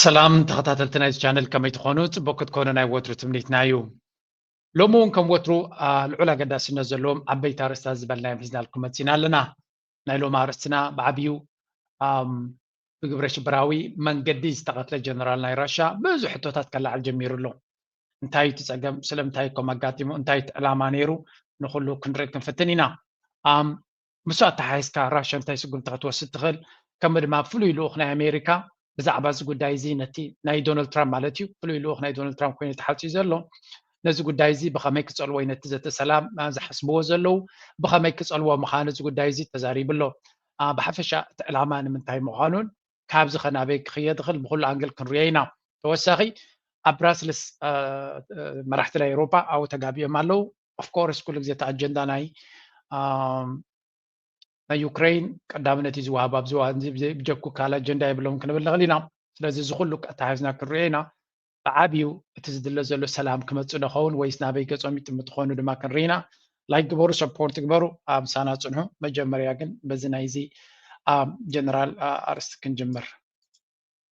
ሰላም ተኸታተልቲ ናይዚ ቻነል፣ ከመይ ትኾኑ? ጽቡቅ ክትኮኑ ናይ ወትሩ ትምኒትና እዩ። ሎሚ እውን ከም ወትሩ፣ አ፣ ልዑል ኣገዳስነት ዘለዎም ዓበይቲ ኣርእስታት ዝበልናዮም ሒዝናልኩም መጺና ኣለና። ናይ ሎሚ ኣርእስትና ብዓብዩ፣ ኣም፣ ብግብረ ሽበራዊ መንገዲ ዝተቐትለ ጀነራል ናይ ራሻ ብዙሕ ሕቶታት ከለዓል ጀሚሩ ኣሎ። እንታይ እቲ ጸገም? ስለምንታይ ኮም ኣጋጢሙ? እንታይ እቲ ዕላማ ነይሩ? ንኹሉ ክንርኢ ክንፍትን ኢና። ኣም፣ ምስ ኣተሓሒዝካ ራሻ እንታይ ስጉምቲ ክትወስድ ትኽእል? ከምኡ ድማ ፍሉይ ልኡኽ ናይ ኣሜሪካ ብዛዕባ እዚ ጉዳይ እዚ፣ ነቲ ናይ ዶናልድ ትራምፕ ማለት እዩ፣ ፍሉይ ልኡኽ ናይ ዶናልድ ትራምፕ ኮይኑ ተሓጽዩ ዘሎ፣ ነዚ ጉዳይ እዚ ብኸመይ ክጸልዎ እዩ፣ ነቲ ዘተ ሰላም፣ አ፣ ዝሓስብዎ ዘለዉ ብኸመይ ክጸልዎ ምዃኑ እዚ ጉዳይ እዚ ተዛሪቡ ኣሎ። አ፣ ብሓፈሻ እቲ ዕላማ ንምንታይ ምዃኑን ካብዚ ኸ ናበይ ክኽየድ ይኽእል ብኹሉ ኣንግል ክንሪኦ ኢና። ተወሳኺ ኣብ ብራስልስ፣ አ፣ አ፣ መራሕቲ ናይ ኤውሮጳ ኣብኡ ተጋቢኦም ኣለዉ። ኦፍ ኮርስ ኩሉ ግዜ እቲ ኣጀንዳ ናይ፣ አ፣ ናይ ዩክሬን ቀዳምነት እዩ ዝወሃብ ኣብዚ እዋን እዚ፣ ብዘይ-፣ ብጀኩ ካልእ ኣጀንዳ የብሎም ክንብል ንኽእል ኢና። ስለዚ እዚ ኩሉ ኣተሓሒዝና ክንሪኦ ኢና። ብዓብዩ እቲ ዝድለ ዘሎ ሰላም ክመጽእ ዶ ኸውን ወይስ ናበይ ገጾም ይጥምቱ ኾኑ ድማ ክንርኢ ኢና። ላይክ ግበሩ፣ ሰፖርት ግበሩ፣ ኣብ ምሳና ጽንሑ። መጀመርያ ግን በዚ ናይዚ፣ አ፣ ጀነራል፣ አ፣ ኣርእስቲ ክንጅምር።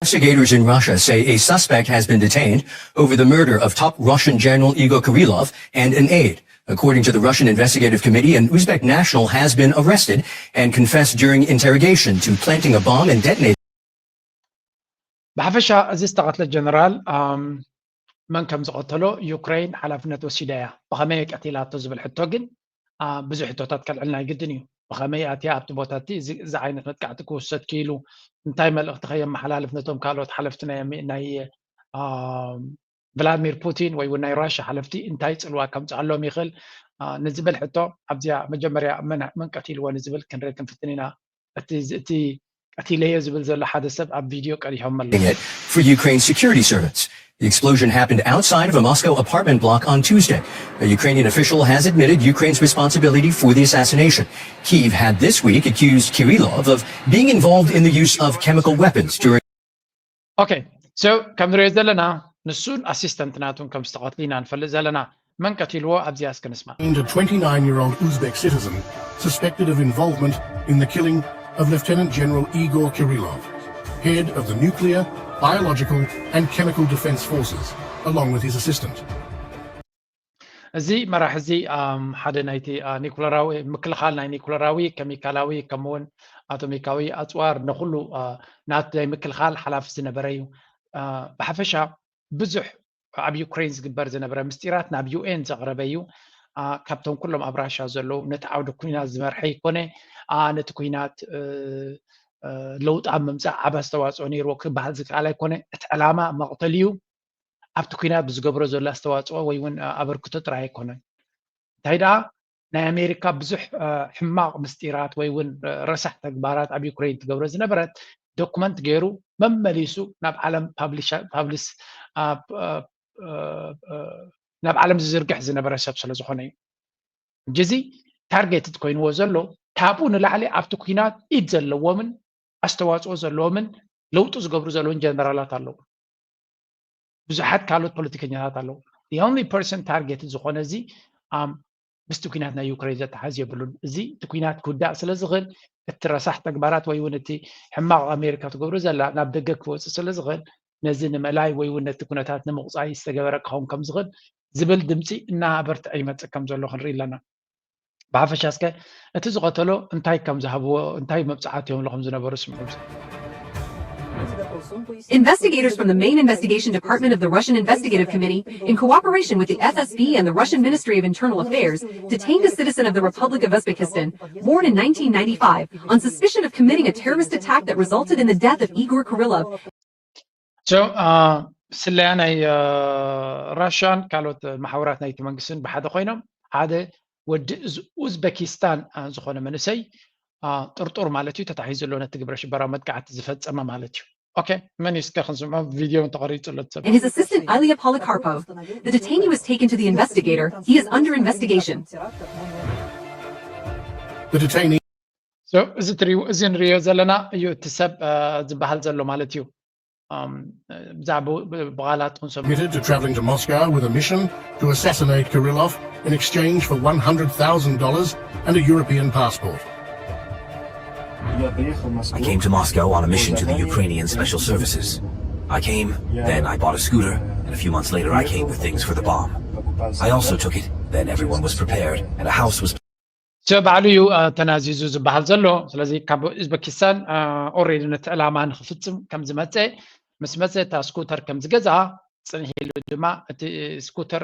Investigators in Russia say a suspect has been detained over the murder of top Russian General Igor Kirillov and an aide. According to the Russian Investigative Committee, an Uzbek national has been arrested and confessed during interrogation to planting a bomb and detonating. ብሓፈሻ እዚ ዝተቐትለ ጀነራል፣ ኣም፣ መን ከም ዝቐተሎ ዩክሬን ሓላፍነት ወሲዳ እያ። ብኸመይ ቀቲላቶ ዝብል ሕቶ ግን፣ አ፣ ብዙሕ ሕቶታት ከልዕል ናይ ግድን እዩ። ብኸመይ ኣትያ ኣብቲ ቦታ እቲ እዚ፣ እዚ ዓይነት መጥቃዕቲ ክውሰድ ክኢሉ? እንታይ መልእኽቲ ከየመሓላልፍ ነቶም ካልኦት ሓለፍቲ ናይ ኣሜ-፣ ናይ፣ አ፣ ቭላድሚር ፑቲን ወይ እውን ናይ ራሻ ሓለፍቲ እንታይ ጽልዋ ከምጽኣሎም ይኽእል? አ፣ ንዝብል ሕቶ ኣብዚኣ መጀመርያ መን፣ መን ቀቲልዎ ንዝብል ክንርኢ ክንፍትን ኢና። እቲ፣ እቲ ቀቲለዮ ዝብል ዘሎ ሓደ ሰብ ኣብ ቪድዮ ቀሪሖም ኣለዉ። It for Ukraine security servants. The explosion happened outside of a Moscow apartment block on Tuesday. A Ukrainian official has admitted Ukraine's responsibility for the assassination. Kyiv had this week accused Kirillov of being involved in the use of chemical weapons during ኦኬ፣ so ከም ንሪኦ ዘለና ንሱን ኣሲስተንት ናቱን ከም ዝተቐትሉ ኢና ንፈልጥ ዘለና። መን ቀቲልዎ? ኣብዚኣ እስከ ንስማ። A twenty-nine-year-old Uzbek citizen suspected of involvement in the killing of Lieutenant General Igor Kirillov, head of the nuclear, biological and chemical defense forces, along with his assistant. እዚ መራሒ እዚ፣ ኣም፣ ሓደ ናይቲ፣ አ፣ ኒኩለራዊ ምክልኻል፣ ናይ ኒኩለራዊ፣ ኬሚካላዊ ከምኡውን ኣቶሚካዊ ኣፅዋር ንኹሉ፣ አ፣ ናቱ ናይ ምክልኻል ሓላፊ ዝነበረ እዩ። አ፣ ብሓፈሻ ብዙሕ ኣብ ዩክሬን ዝግበር ዝነበረ ምስጢራት ናብ ዩ ኤን ዘቕረበ እዩ። አ፣ ካብቶም ኩሎም ኣብ ራሻ ዘለዉ ነቲ ዓውዲ ኩናት ዝመርሐ ይኮነ፣ አ፣ ነቲ ኩናት፣ እ፣ እ፣ ለውጢ ኣብ ምምፃእ ዓቢ ኣስተዋፅኦ ነይርዎ ክበሃል ዝከኣል ኣይኮነ። እቲ ዕላማ መቕተል እዩ። ኣብቲ ኩናት ብዝገብሮ ዘሎ ኣስተዋፅኦ ወይ እውን፣ አ፣ ኣበርክቶ ጥራይ ኣይኮነን። እንታይ ደኣ ናይ ኣሜሪካ ብዙሕ፣ አ፣ ሕማቕ ምስጢራት ወይ እውን፣ አ፣ ረሳሕ ተግባራት ኣብ ዩክሬን ትገብሮ ዝነበረት ዶኩመንት ገይሩ መመሊሱ ናብ ዓለም ፓብሊሽ፣ ፓብሊስ፣ አ፣ አ፣ አ፣ አ፣ ናብ ዓለም ዝዝርግሕ ዝነበረ ሰብ ስለ ዝኾነ እዩ። ሕጂ እዚ ታርጌትድ ኮይንዎ ዘሎ ካብኡ ንላዕሊ ኣብቲ ኩናት ኢድ ዘለዎምን ኣስተዋፅኦ ዘለዎምን ለውጢ ዝገብሩ ዘለውን ጀነራላት ኣለዉ። ብዙሓት ካልኦት ፖለቲከኛታት ኣለዉ። The only person ታርጌትድ ዝኾነ እዚ፣ ኣም፣ ምስቲ ኩናት ናይ ዩክሬን ዘተሓዝ የብሉን። እዚ እቲ ኩናት ክውዳእ ስለ ዝኽእል፣ እቲ ረሳሕ ተግባራት ወይ እውን እቲ ሕማቕ ኣሜሪካ ትገብሮ ዘላ ናብ ደገ ክወፅእ ስለ ዝኽእል፣ ነዚ ንምእላይ ወይ እውን ነቲ ኩነታት ንምቑፃይ ዝተገበረ ክኸውን ከም ዝኽእል ዝብል ድምፂ እናበርትዐ ይመፅእ ከም ዘሎ ክንርኢ ኣለና። ብሓፈሻ እስከ እቲ ዝቐተሎ እንታይ ከም ዝሃብዎ፣ እንታይ መብፅዓት ይህብሉ ከም ዝነበሩ ስምዑ። Investigators from the Main Investigation Department of the Russian Investigative Committee, in cooperation with the F S B and the Russian Ministry of Internal Affairs, detained a citizen of the Republic of Uzbekistan, born in nineteen ninety-five, on suspicion of committing a terrorist attack that resulted in the death of Igor Kirillov. So, አ፣ ስለያ ናይ፣ አ፣ ራሽያን ካልኦት መሓውራት ናይቲ መንግስትን ብሓደ ኮይኖም ሓደ ወዲ ኡዝ-፣ ኡዝበኪስታን፣ አ፣ ዝኾነ መንእሰይ፣ አ፣ ጥርጡር ማለት እዩ፣ ተታሒዙ ኣሎ፣ ነቲ ግብረ ሽበራዊ መጥቃዕቲ ዝፈጸመ ማለት እዩ። ኦኬ፣ መን እዩ እስከ ክንስምዖ፣ ቪድዮ እውን ተቐሪጹ ኣሎ፣ እቲ ሰብ። And his assistant Ilya Polikarpov. The detainee was taken to the investigator. He is under investigation. The detainee So፣ እዚ ትሪኡ፣ እዚ ንሪኦ ዘለና እዩ እቲ ሰብ፣ አ፣ ዝበሃል ዘሎ ማለት እዩ። ኣም፣ ብዛዕባ ብ-፣ ብቓላት ክንሰምዖ። Admitted to travelling to Moscow with a mission to assassinate Kirillov in exchange for one hundred thousand dollars and a European passport. I came to Moscow on a mission to the Ukrainian Special Services. I came, then I bought a scooter, and a few months later I came with things for the bomb. I also took it, then everyone was prepared, and a house was ሶ ባዕሉ እዩ ተናዚዙ ዝበሃል ዘሎ። ስለዚ ካብ ኡዝበኪስታን ኦሬዲ ነቲ ዕላማ ንክፍፅም ከም ዝመፀ ምስ መፀ እታ ስኩተር ከም ዝገዝኣ ፅንሕ ኢሉ ድማ እቲ ስኩተር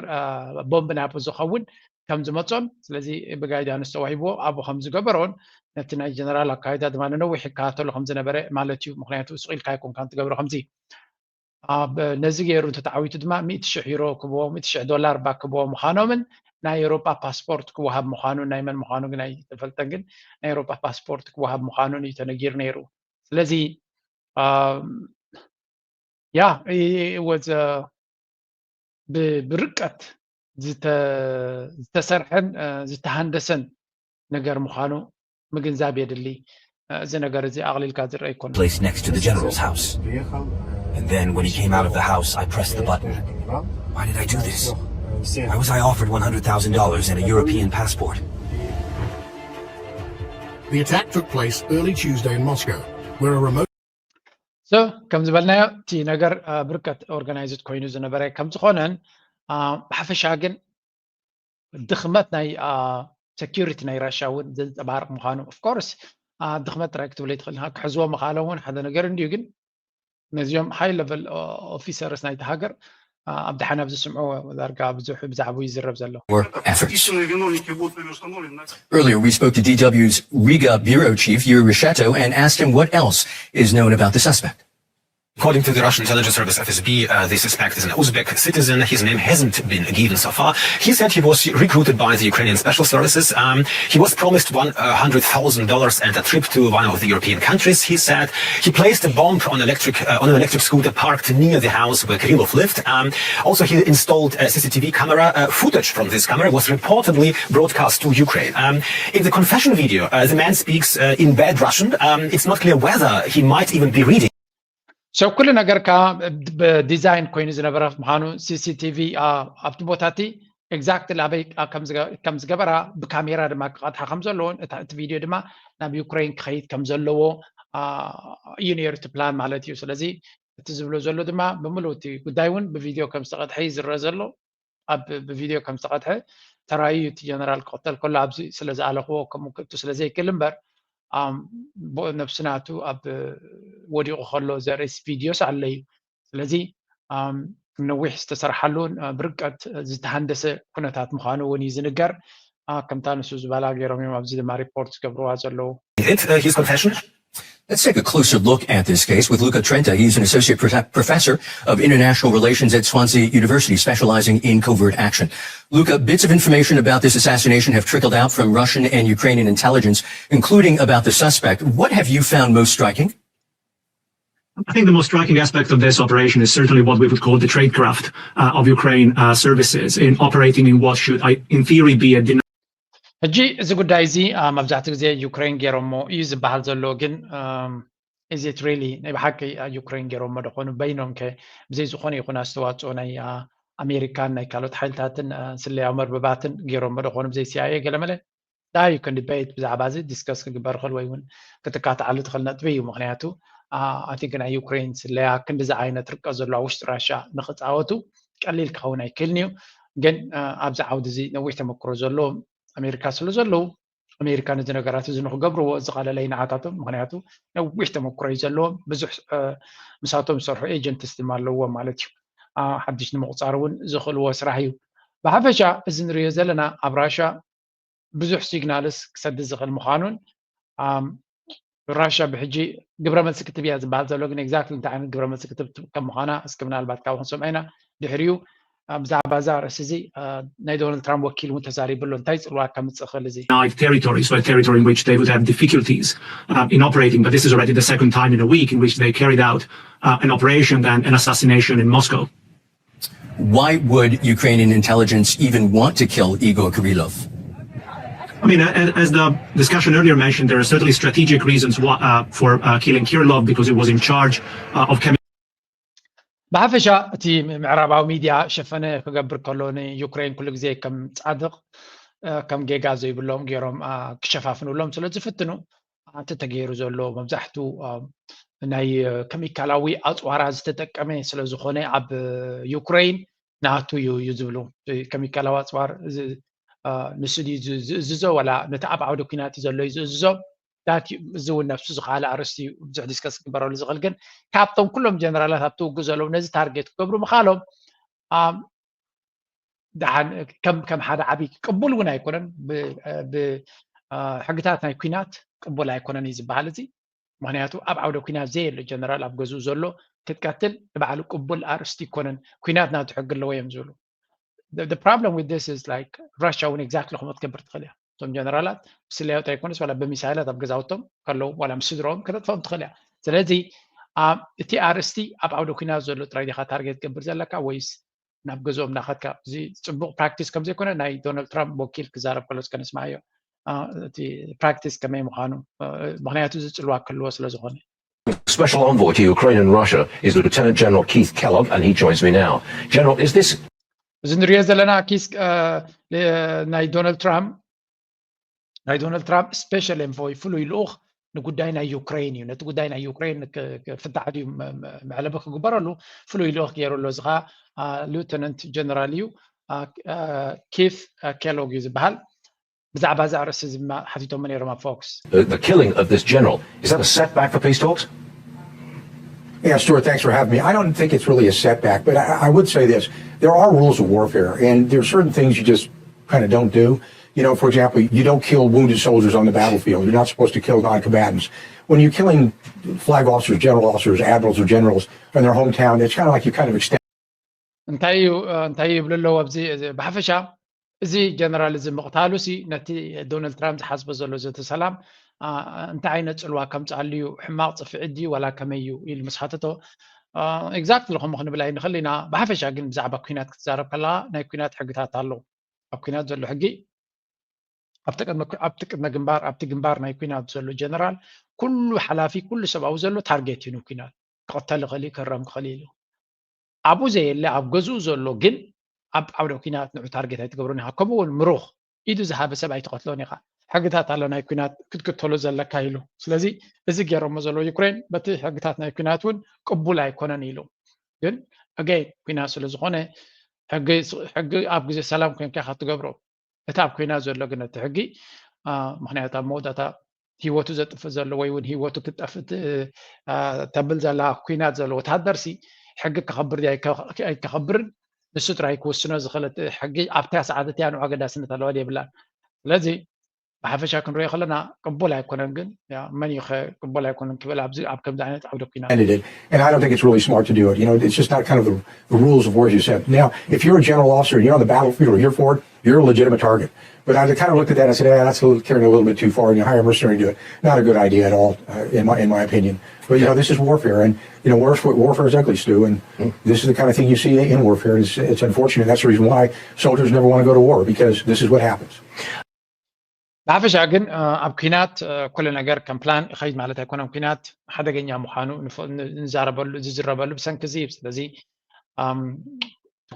ቦምብ ናብኡ ዝኸውን ከም ዝመፆን ስለዚ ብጋይዳንስ ተዋሂብዎ ኣብኡ ከም ዝገበሮን ነቲ ናይ ጀነራል ኣካይዳ ድማ ንነዊሕ ይከታተሎ ከም ዝነበረ ማለት እዩ። ምክንያቱ ስቕ ኢልካ ኣይኮንካን ትገብሮ ከምዚ ኣብ ነዚ ገይሩ እንተተዓዊቱ ድማ ሚእቲ ሽሕ ዩሮ ክብዎ ሚእቲ ሽሕ ዶላር ባ ክብዎ ምዃኖምን ናይ ኤውሮጳ ፓስፖርት ክወሃብ ምዃኑ ናይ መን ምዃኑ ግን ኣይተፈልጠን ግን ናይ ኤውሮጳ ፓስፖርት ክወሃብ ምዃኑን እዩ ተነጊሩ ነይሩ። ስለዚ ያ ወዘ ብርቀት ዝተሰርሐን ዝተሃንደሰን ነገር ምዃኑ ምግንዛብ የድሊ። እዚ ነገር እዚ ኣቕሊልካ ዝረአ ኣይኮነ። Place next to the general's house. And then when he came out of the house, I pressed the button. Why did I do this? Why was I offered one hundred thousand dollars and a European passport? The attack took place early Tuesday in Moscow, where a remote so ከም ዝበልናዮ እቲ ነገር ብርቀት ኦርጋናይዝድ ኮይኑ ዝነበረ ከም ዝኾነን ብሓፈሻ ግን ድኽመት ናይ ሰኪሪቲ ናይ ራሽያ እውን ዘንፀባርቕ ምዃኑ ኦፍኮርስ ድኽመት ጥራይ ክትብሎ ይትኽእል ኢኻ። ክሕዝዎ ምኽኣሎም እውን ሓደ ነገር እንድዩ፣ ግን ነዚኦም ሃይ ለቨል ኦፊሰርስ ናይቲ ሃገር ኣብ ደሓን ኣብ ዝስምዑ ዳርጋ ብዙሕ ብዛዕባኡ ይዝረብ ዘሎ። Earlier, we spoke to D W's Riga bureau chief Yuri Resheto and asked him what else is known about the suspect. According to the Russian intelligence service F S B, uh, the suspect is an Uzbek citizen. His name hasn't been given so far. He said he was recruited by the Ukrainian special services. Um, he was promised one hundred thousand dollars and a trip to one of the European countries. He said he placed a bomb on electric uh, on an electric scooter parked near the house where Kirillov lived. Um, also, he installed a C C T V camera. Uh, footage from this camera was reportedly broadcast to Ukraine. Um, in the confession video, uh, the man speaks uh, in bad Russian. Um, it's not clear whether he might even be reading. So ኩሉ ነገርካ ብዲዛይን ኮይኑ ዝነበረ ምዃኑ C C T V ኣብቲ ቦታ እቲ ኤግዛክትሊ ኣበይ ከም ዝገበራ ብካሜራ ድማ ክቐድሓ ከም ዘለዎን እቲ ቪድዮ ድማ ናብ ዩክሬን ክኸይድ ከም ዘለዎ እዩ ነይሩ እቲ ፕላን ማለት እዩ። ስለዚ እቲ ዝብሎ ዘሎ ድማ ብምሉእ እቲ ጉዳይ እውን ብቪድዮ ከም ዝተቐድሐ እዩ ዝረአ ዘሎ። ኣብ ብቪድዮ ከም ዝተቐድሐ ተራእዩ እቲ ጀነራል ክቕተል ከሎ ኣብዚ ስለ ዝኣለኽዎ ከምኡ ክእቱ ስለ ዘይክእል እምበር ነብሲ ናቱ ኣብ ወዲቑ ከሎ ዘርእስ ቪድዮስ ኣሎ እዩ። ስለዚ ነዊሕ ዝተሰርሓሉን ብርቀት ዝተሃንደሰ ኩነታት ምዃኑ እውን እዩ ዝንገር። ከምታ ንሱ ዝበላ ገይሮም እዮም ኣብዚ ድማ ሪፖርት ዝገብርዋ ዘለዉ። His confession. Let's take a closer look at this case with Luca Trenta. He's an associate professor of international relations at Swansea University, specializing in covert action. Luca, bits of information about this assassination have trickled out from Russian and Ukrainian intelligence, including about the suspect. What have you found most striking? I think the most striking aspect of this operation is certainly what we would call the tradecraft uh, of Ukraine uh, services in operating in what should, I, in theory, be a ሕጂ እዚ ጉዳይ እዚ መብዛሕትኡ ግዜ ዩክሬን ገይሮሞ እዩ ዝበሃል ዘሎ፣ ግን is it really ናይ ብሓቂ ዩክሬን ገይሮሞ ዶ ኾኑ? በይኖም ከ ብዘይ ዝኾነ ይኹን ኣስተዋፅኦ ናይ ኣሜሪካን ናይ ካልኦት ሓይልታትን ስለያዊ መርበባትን ገይሮሞ ዶ ኾኑ? ብዘይ C I A ገለመለ ዳዩ ክንድበይት ብዛዕባ እዚ ዲስከስ ክግበር ይኽእል ወይ እውን ክትካትዓሉ ትኽእል ነጥቢ እዩ። ምክንያቱ I think ናይ ዩክሬን ስለያ ክንድዚ ዓይነት ርቀት ዘለዎ ውሽጢ ራሻ ንክፃወቱ ቀሊል ክኸውን ኣይክእልን እዩ። ግን ኣብዚ ዓውዲ እዚ ነዊሕ ተመክሮ ዘለዎም ኣሜሪካ ስለ ዘለዉ ኣሜሪካ ነዚ ነገራት እዚ ንክገብርዎ ዝቐለለ እዩ ንዓታቶም። ምክንያቱ ነዊሕ ተመክሮ እዩ ዘለዎም። ብዙሕ ምሳቶም ዝሰርሑ ኤጀንትስ ድማ ኣለዎም ማለት እዩ። ሓድሽ ንምቁፃር እውን ዝኽእልዎ ስራሕ እዩ። ብሓፈሻ እዚ ንሪኦ ዘለና ኣብ ራሻ ብዙሕ ሲግናልስ ክሰድድ ዝኽእል ምዃኑን ራሻ ብሕጂ ግብረ መልሲ ክትብ እያ ዝበሃል ዘሎ፣ ግን ኤግዛክትሊ እንታይ ዓይነት ግብረ መልሲ ክትብ ከም ምዃና እስኪ ምናልባት ካብኡ ክንሰምዖ ኢና። ድሕሪኡ ብዛዕባ እዛ ርእሲ እዚ ናይ ዶናልድ ትራምፕ ወኪል እውን ተዛሪቡ ኣሎ። እንታይ ፅልዋ ከምፅእ ክእል እዚ territories, so a territory in which they would have difficulties uh, in operating. But this is already the second time in a week in which they carried out uh, an operation and an assassination in Moscow. Why would Ukrainian intelligence even want to kill Igor Kirillov? I mean, as the discussion earlier mentioned, there are certainly strategic reasons why, uh, for uh, killing Kirillov because he was in charge uh, of chemical. ብሓፈሻ እቲ ምዕራባዊ ሚድያ ሸፈነ ክገብር ከሎ ንዩክሬን ኩሉ ግዜ ከም ፃድቕ ከም ጌጋ ዘይብሎም ገይሮም ክሸፋፍኑሎም ስለ ዝፍትኑ እቲ ተገይሩ ዘሎ መብዛሕቱ ናይ ከሚካላዊ ኣፅዋራ ዝተጠቀመ ስለዝኾነ ኣብ ዩክሬን ናቱ እዩ እዩ ዝብሉ። ከሚካላዊ ኣፅዋር ንሱ ዝእዝዞ ዋላ ነቲ ኣብ ዓውደ ኩናት ዘሎ እዩ ዝእዝዞ? እዚ እውን ነብሱ ዝኸኣለ ኣርስቲ እዩ ብዙሕ ዲስከስ ክግበረሉ ዝኽእል። ግን ካብቶም ኩሎም ጀነራላት ኣብቲ ውግእ ዘለዉ ነዚ ታርጌት ክገብሩ ምኻሎም ደሓን ከም ሓደ ዓብዪ ቅቡል እውን ኣይኮነን። ብሕግታት ናይ ኩናት ቅቡል ኣይኮነን እዩ ዝበሃል። እዚ ምክንያቱ ኣብ ዓውደ ኩናት ዘየሎ ጀነራል ኣብ ገዝኡ ዘሎ ክትቀትል ንባዕሉ ቅቡል ኣርእስቲ ይኮነን። ኩናት ናቱ ሕጊ ኣለዎ እዮም ዝብሉ። The problem with this is like ራሽያ እውን exactly ከምኡ ክትገብር ትኽእል እያ። እቶም ጀነራላት ብስለያውት ኣይኮነስ ዋላ ብሚሳይላት ኣብ ገዛውቶም ከለዉ ዋላ ምስ ስድሮም ከተጥፈኦም ትኽእል እያ። ስለዚ እቲ ኣርእስቲ ኣብ ዓውደ ኩናት ዘሎ ጥራይ ዲኻ ታርጌት ትገብር ዘለካ ወይስ ናብ ገዝኦም እናኸድካ? እዚ ፅቡቕ ፕራክቲስ ከም ዘይኮነ ናይ ዶናልድ ትራምፕ ወኪል ክዛረብ ከሎ እስከ ንስማዓዮ። እቲ ፕራክቲስ ከመይ ምዃኑ ምክንያቱ እዚ ፅልዋ ክህልዎ ስለ ዝኾነ። Special envoy to Ukraine and Russia is Lieutenant General Keith Kellogg, and he joins me now. General, is this እዚ ንሪኦ ዘለና ኪስ ናይ ዶናልድ ትራምፕ ናይ ዶናልድ ትራምፕ ስፔሻል ኤንቮይ ፍሉይ ልኡኽ ንጉዳይ ናይ ዩክሬን እዩ። ነቲ ጉዳይ ናይ ዩክሬን ክፍታሕ ድዩ መዕለቢ ክግበረሉ ፍሉይ ልኡኽ ገይሩ ኣሎ። እዚ ከዓ ሉተናንት ጀነራል እዩ፣ ኪፍ ኬሎግ እዩ ዝበሃል። ብዛዕባ እዚ ኣርእስቲ እዚ ድማ ሓቲቶሞ ነይሮም ኣብ ፎክስ። The killing of this general, is that a setback for peace talks? Yeah, Stuart, thanks for having me. I don't think it's really a setback, but I, I would say this. There are rules of warfare, and there are certain things you just kind of don't do. You know, for example, you don't kill wounded soldiers on the battlefield. You're not supposed to kill non-combatants. When you're killing flag officers, general officers, admirals, or generals in their hometown, it's kind of like you kind of extend. እንታይ እዩ እንታይ ይብሉ ኣለዉ ኣብዚ ብሓፈሻ እዚ ጀነራል እዚ ምቕታሉ ሲ ነቲ ዶናልድ ትራምፕ ዝሓስቦ ዘሎ ዘተ ሰላም እንታይ ዓይነት ፅልዋ ከምፅኣሉ እዩ? ሕማቕ ፅፍዒት ድዩ ዋላ ከመይ እዩ ኢሉ ምስ ሓተቶ፣ ኤግዛክትሊ ከምኡ ክንብል ኣይንኽእል ኢና። ብሓፈሻ ግን ብዛዕባ ኩናት ክትዛረብ ከለካ ናይ ኩናት ሕግታት ኣለዉ። ኣብ ኩናት ዘሎ ሕጊ ኣብቲ ቅድመ ግንባር ኣብቲ ግንባር ናይ ኩናት ዘሎ ጀነራል ኩሉ ሓላፊ ኩሉ ሰብኣዊ ዘሎ ታርጌት እዩ ንኩናት ክቕተል ይኽእል እዩ ክህረም ክኽእል እዩ ኢሉ። ኣብኡ ዘየለ ኣብ ገዝኡ ዘሎ ግን ኣብ ዓውደ ኩናት ንዑ ታርጌት ኣይትገብሩን ኢኻ። ከምኡ እውን ምሩኽ ኢዱ ዝሃበ ሰብ ኣይትቐትሎን ኢኻ። ሕግታት ኣሎ ናይ ኩናት ክትክተሎ ዘለካ ኢሉ። ስለዚ እዚ ገይሮሞ ዘለዉ ዩክሬን በቲ ሕግታት ናይ ኩናት እውን ቅቡል ኣይኮነን ኢሉ። ግን ኣገይን ኩናት ስለ ዝኾነ ሕጊ ኣብ ግዜ ሰላም ኮንካ ኢኻ ትገብሮ። እቲ ኣብ ኩናት ዘሎ ግን እቲ ሕጊ ምክንያቱ ኣብ መወዳእታ ህይወቱ ዘጥፍእ ዘሎ ወይ እውን ህይወቱ ክትጠፍእ ተብል ዘላ ኩናት ዘሎ ወታደር ሲ ሕጊ ከኸብር ኣይከኸብርን ንሱ ጥራይ ክውስኖ ዝኽእል ሕጊ ኣብታ ሰዓት እቲያ ንዑ ኣገዳስነት ኣለዋ የብላን። ስለዚ ብሓፈሻ ክንሪኦ ከለና ቅቡል ኣይኮነን። ግን መን እዩ ቅቡል ኣይኮነን ክብል ኣብዚ ኣብ ከምዚ ዓይነት ዓውደ ኩናት And I don't think it's really smart to do it. You know, it's just not kind of the, the rules of war, as you said. Now, if you're a general officer, you're on the battlefield or you're forward, you're a legitimate target. But I kind of looked at that and I said, yeah, that's a little, carrying a little bit too far, and you hire a mercenary to do it. Not a good idea at all, uh, in my in my opinion. But you know, this is warfare, and you know, warfare, warfare is ugly, Stu, and this is the kind of thing you see in warfare. It's, it's unfortunate. That's the reason why soldiers never want to go to war, because this is what happens. ብሓፈሻ ግን ኣብ ኩናት ኩሉ ነገር ከም ፕላን ይኸይድ ማለት ኣይኮነን። ኩናት ሓደገኛ ምዃኑ ንዛረበሉ ዝዝረበሉ ብሰንኪ እዚ እዩ። ስለዚ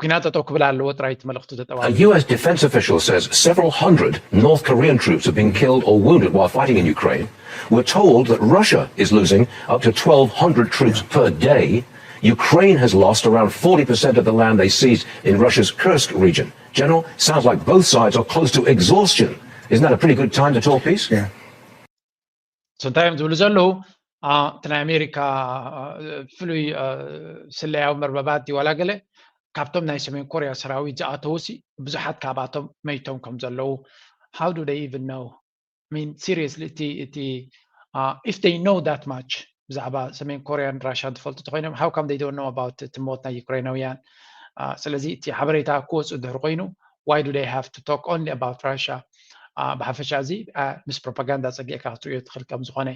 ኩናት ጠጠው ክብል ኣለዎ ጥራይ እቲ መልእኽቱ ተጠዋዊ። A U S defense official says several hundred North Korean troops have been killed or wounded while fighting in Ukraine. We're told that Russia is losing up to twelve hundred troops per day. Ukraine has lost around forty percent of the land they seized in Russia's Kursk region. General, sounds like both sides are close to exhaustion. Isn't that a pretty good time to talk peace? Yeah. So እንታይ እዮም ዝብሉ ዘለዉ? እቲ ናይ ኣሜሪካ ፍሉይ ስለያዊ መርበባት ድዩ ዋላ ገለ ካብቶም ናይ ሰሜን ኮርያ ሰራዊት ዝኣተዉ ሲ ብዙሓት ካብኣቶም መይቶም ከም ዘለዉ how do they even know? I mean seriously እቲ እቲ if they know that much ብዛዕባ ሰሜን ኮርያን ራሽያን ትፈልጡ ተኮይኖም how come they don't know about እቲ ሞት ናይ ዩክሬናውያን? ስለዚ እቲ ሓበሬታ ክወፁ ድሕሪ ኮይኑ why do they have to talk only about Russia? ብሓፈሻ እዚ ምስ ፕሮፓጋንዳ ፀጊዕካ ክትሪኦ ትኽእል ከም ዝኾነ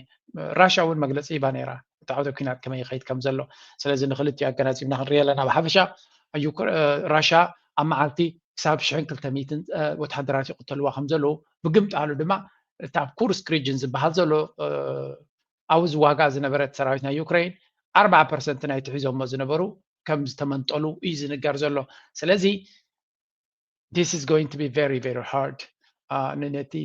ራሽያ እውን መግለፂ ሂባ ነይራ እቲ ዓውደ ኩናት ከመይ ይኸይድ ከም ዘሎ። ስለዚ ንክልቲኡ ኣገናዚብና ክንሪኦ ኣለና። ብሓፈሻ ራሽያ ኣብ መዓልቲ ክሳብ ሽሕን ክልተ ሚእትን ወታደራት ይቕተልዋ ከም ዘለዉ ብግምጣሉ ድማ እቲ ኣብ ኩርስክ ሪጅን ዝበሃል ዘሎ ኣብኡ ዝዋጋእ ዝነበረ ሰራዊት ናይ ዩክሬን ኣርባዓ ፐርሰንት ናይቲ ሒዞሞ ዝነበሩ ከም ዝተመንጠሉ እዩ ዝንገር ዘሎ። ስለዚ this is going to be very very hard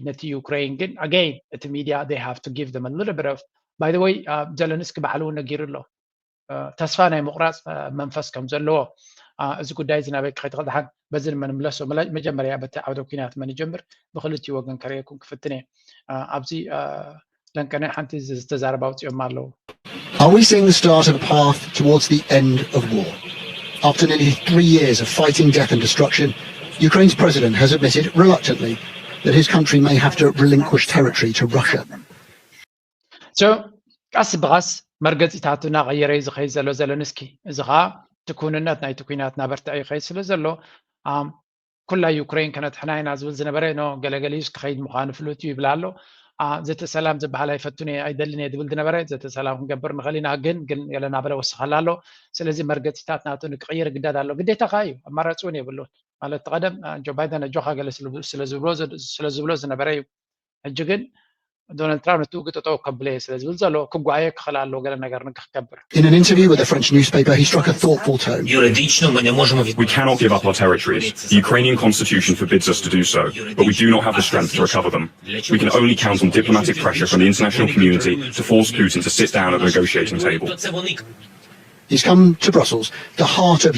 ነቲ ዩክሬን ግን again እቲ media they have to give them a little bit of by the way ዘለንስኪ ባዕሉ እውን ነጊሩ ኣሎ ተስፋ ናይ ምቑራፅ መንፈስ ከም ዘለዎ። እዚ ጉዳይ እዚ ናበይ ክኸይድ ክእል ደሓን በዚ ንመንምለሶ። መጀመርያ በቲ ዓውደ ኩናት መን ይጀምር ብክልቲኡ ወገን ከርእየኩም ክፍትን እየ። ኣብዚ ለንቀነ ሓንቲ ዝተዛረባ ኣውፅኦም ኣለዉ። Are we seeing the start of a path towards the end of war? After nearly three years of fighting death and destruction, Ukraine's president has admitted reluctantly that his country may have to relinquish territory to Russia. So ቀስ ብቐስ መርገፂታቱ እናቐየረ እዩ ዝኸይድ ዘሎ ዘለንስኪ። እዚ ከዓ እቲ ክውንነት ናይቲ ኩናት እናበርትዐ ይኸይድ ስለ ዘሎ ኩላ ዩክሬን ከነድሕና ኢና ዝብል ዝነበረ ኖ ገለገሊዩስ ክኸይድ ምዃኑ ፍሉጥ እዩ ይብል ኣሎ። ዘተ ሰላም ዝበሃል ኣይፈቱን እየ ኣይደልን እየ ዝብል ዝነበረ ዘተ ሰላም ክንገብር ንኽእል ኢና ግን ግን ገለ እናበለ ወስኸላ ኣሎ። ስለዚ መርገፂታት ናቱ ንክቕይር ግዳድ ኣሎ። ግዴታ ከዓ እዩ፣ ኣማራፂ እውን የብሉን። ማለት እቲ ቀደም ጆ ባይደን ኣጆኻ ገለ ስለ ዝብሎ ዝነበረ እዩ። ሕጂ ግን ዶናልድ ትራምፕ ንትኡ ግጥጠው ከብለ ስለ ዝብል ዘሎ ክጓየ ክኽእል ኣለዎ ገለ ነገር ንክክገብር። In an interview with a French newspaper, he struck a thoughtful tone. We cannot give up our territories. The Ukrainian constitution forbids us to do so, but we do not have the strength to recover them. We can only count on diplomatic pressure from the international community to force Putin to sit down at the negotiating table. He's come to Brussels, the heart of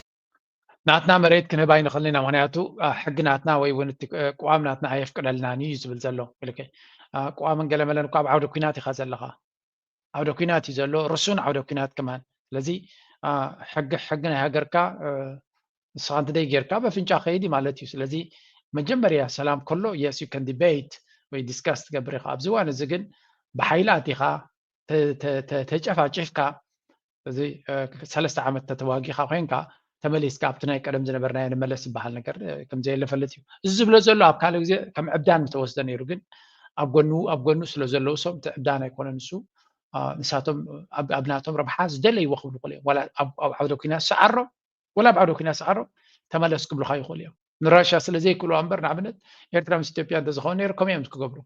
ናትና መሬት ክንህብ ኣይንኽእልን ኢና። ምክንያቱ ሕጊ ናትና ወይ እውን እቲ ቅዋም ናትና ኣየፍቅደልናን እዩ ዝብል ዘሎ። ቅዋምን ገለመለን እኳ ኣብ ዓውደ ኩናት ኢኻ ዘለኻ። ዓውደ ኩናት እዩ ዘሎ፣ ርሱን ዓውደ ኩናት ከማን። ስለዚ ሕጊ ሕጊ ናይ ሃገርካ ንስኻ እንተደይ ጌርካ በፍንጫ ከይድ ማለት እዩ። ስለዚ መጀመርያ ሰላም ከሎ yes you can debate ወይ discuss ትገብር ኢኻ። ኣብዚ እዋን እዚ ግን ብሓይሊ ኣቲኻ ተጨፋጭፍካ እዚ ሰለስተ ዓመት ተተዋጊኻ ኮይንካ ተመሊስካ ኣብቲ ናይ ቀደም ዝነበርናዮ ንመለስ ዝበሃል ነገር ከምዘየለ ፈልጥ እዩ። እዚ ዝብሎ ዘሎ ኣብ ካልእ ግዜ ከም ዕብዳን ምተወስደ ነይሩ፣ ግን ኣብ ጎኑ ኣብ ጎኑ ስለ ዘለዉ ሰብ እቲ ዕብዳን ኣይኮነን። ንሱ ንሳቶም ኣብ ናቶም ረብሓ ዝደለይዎ ክብሉ ክእሉ እዮም። ዋላ ኣብ ዓውደ ኩናት ሰዓሮም ዋላ ኣብ ዓውደ ኩናት ሰዓሮም ተመለስ ክብሉኻ ይኽእሉ እዮም። ንራሻ ስለ ዘይክእልዋ እምበር ንኣብነት ኤርትራ ምስ ኢትዮጵያ እንተዝኸውን ነይሩ ከምኡ እዮም ክገብሩ።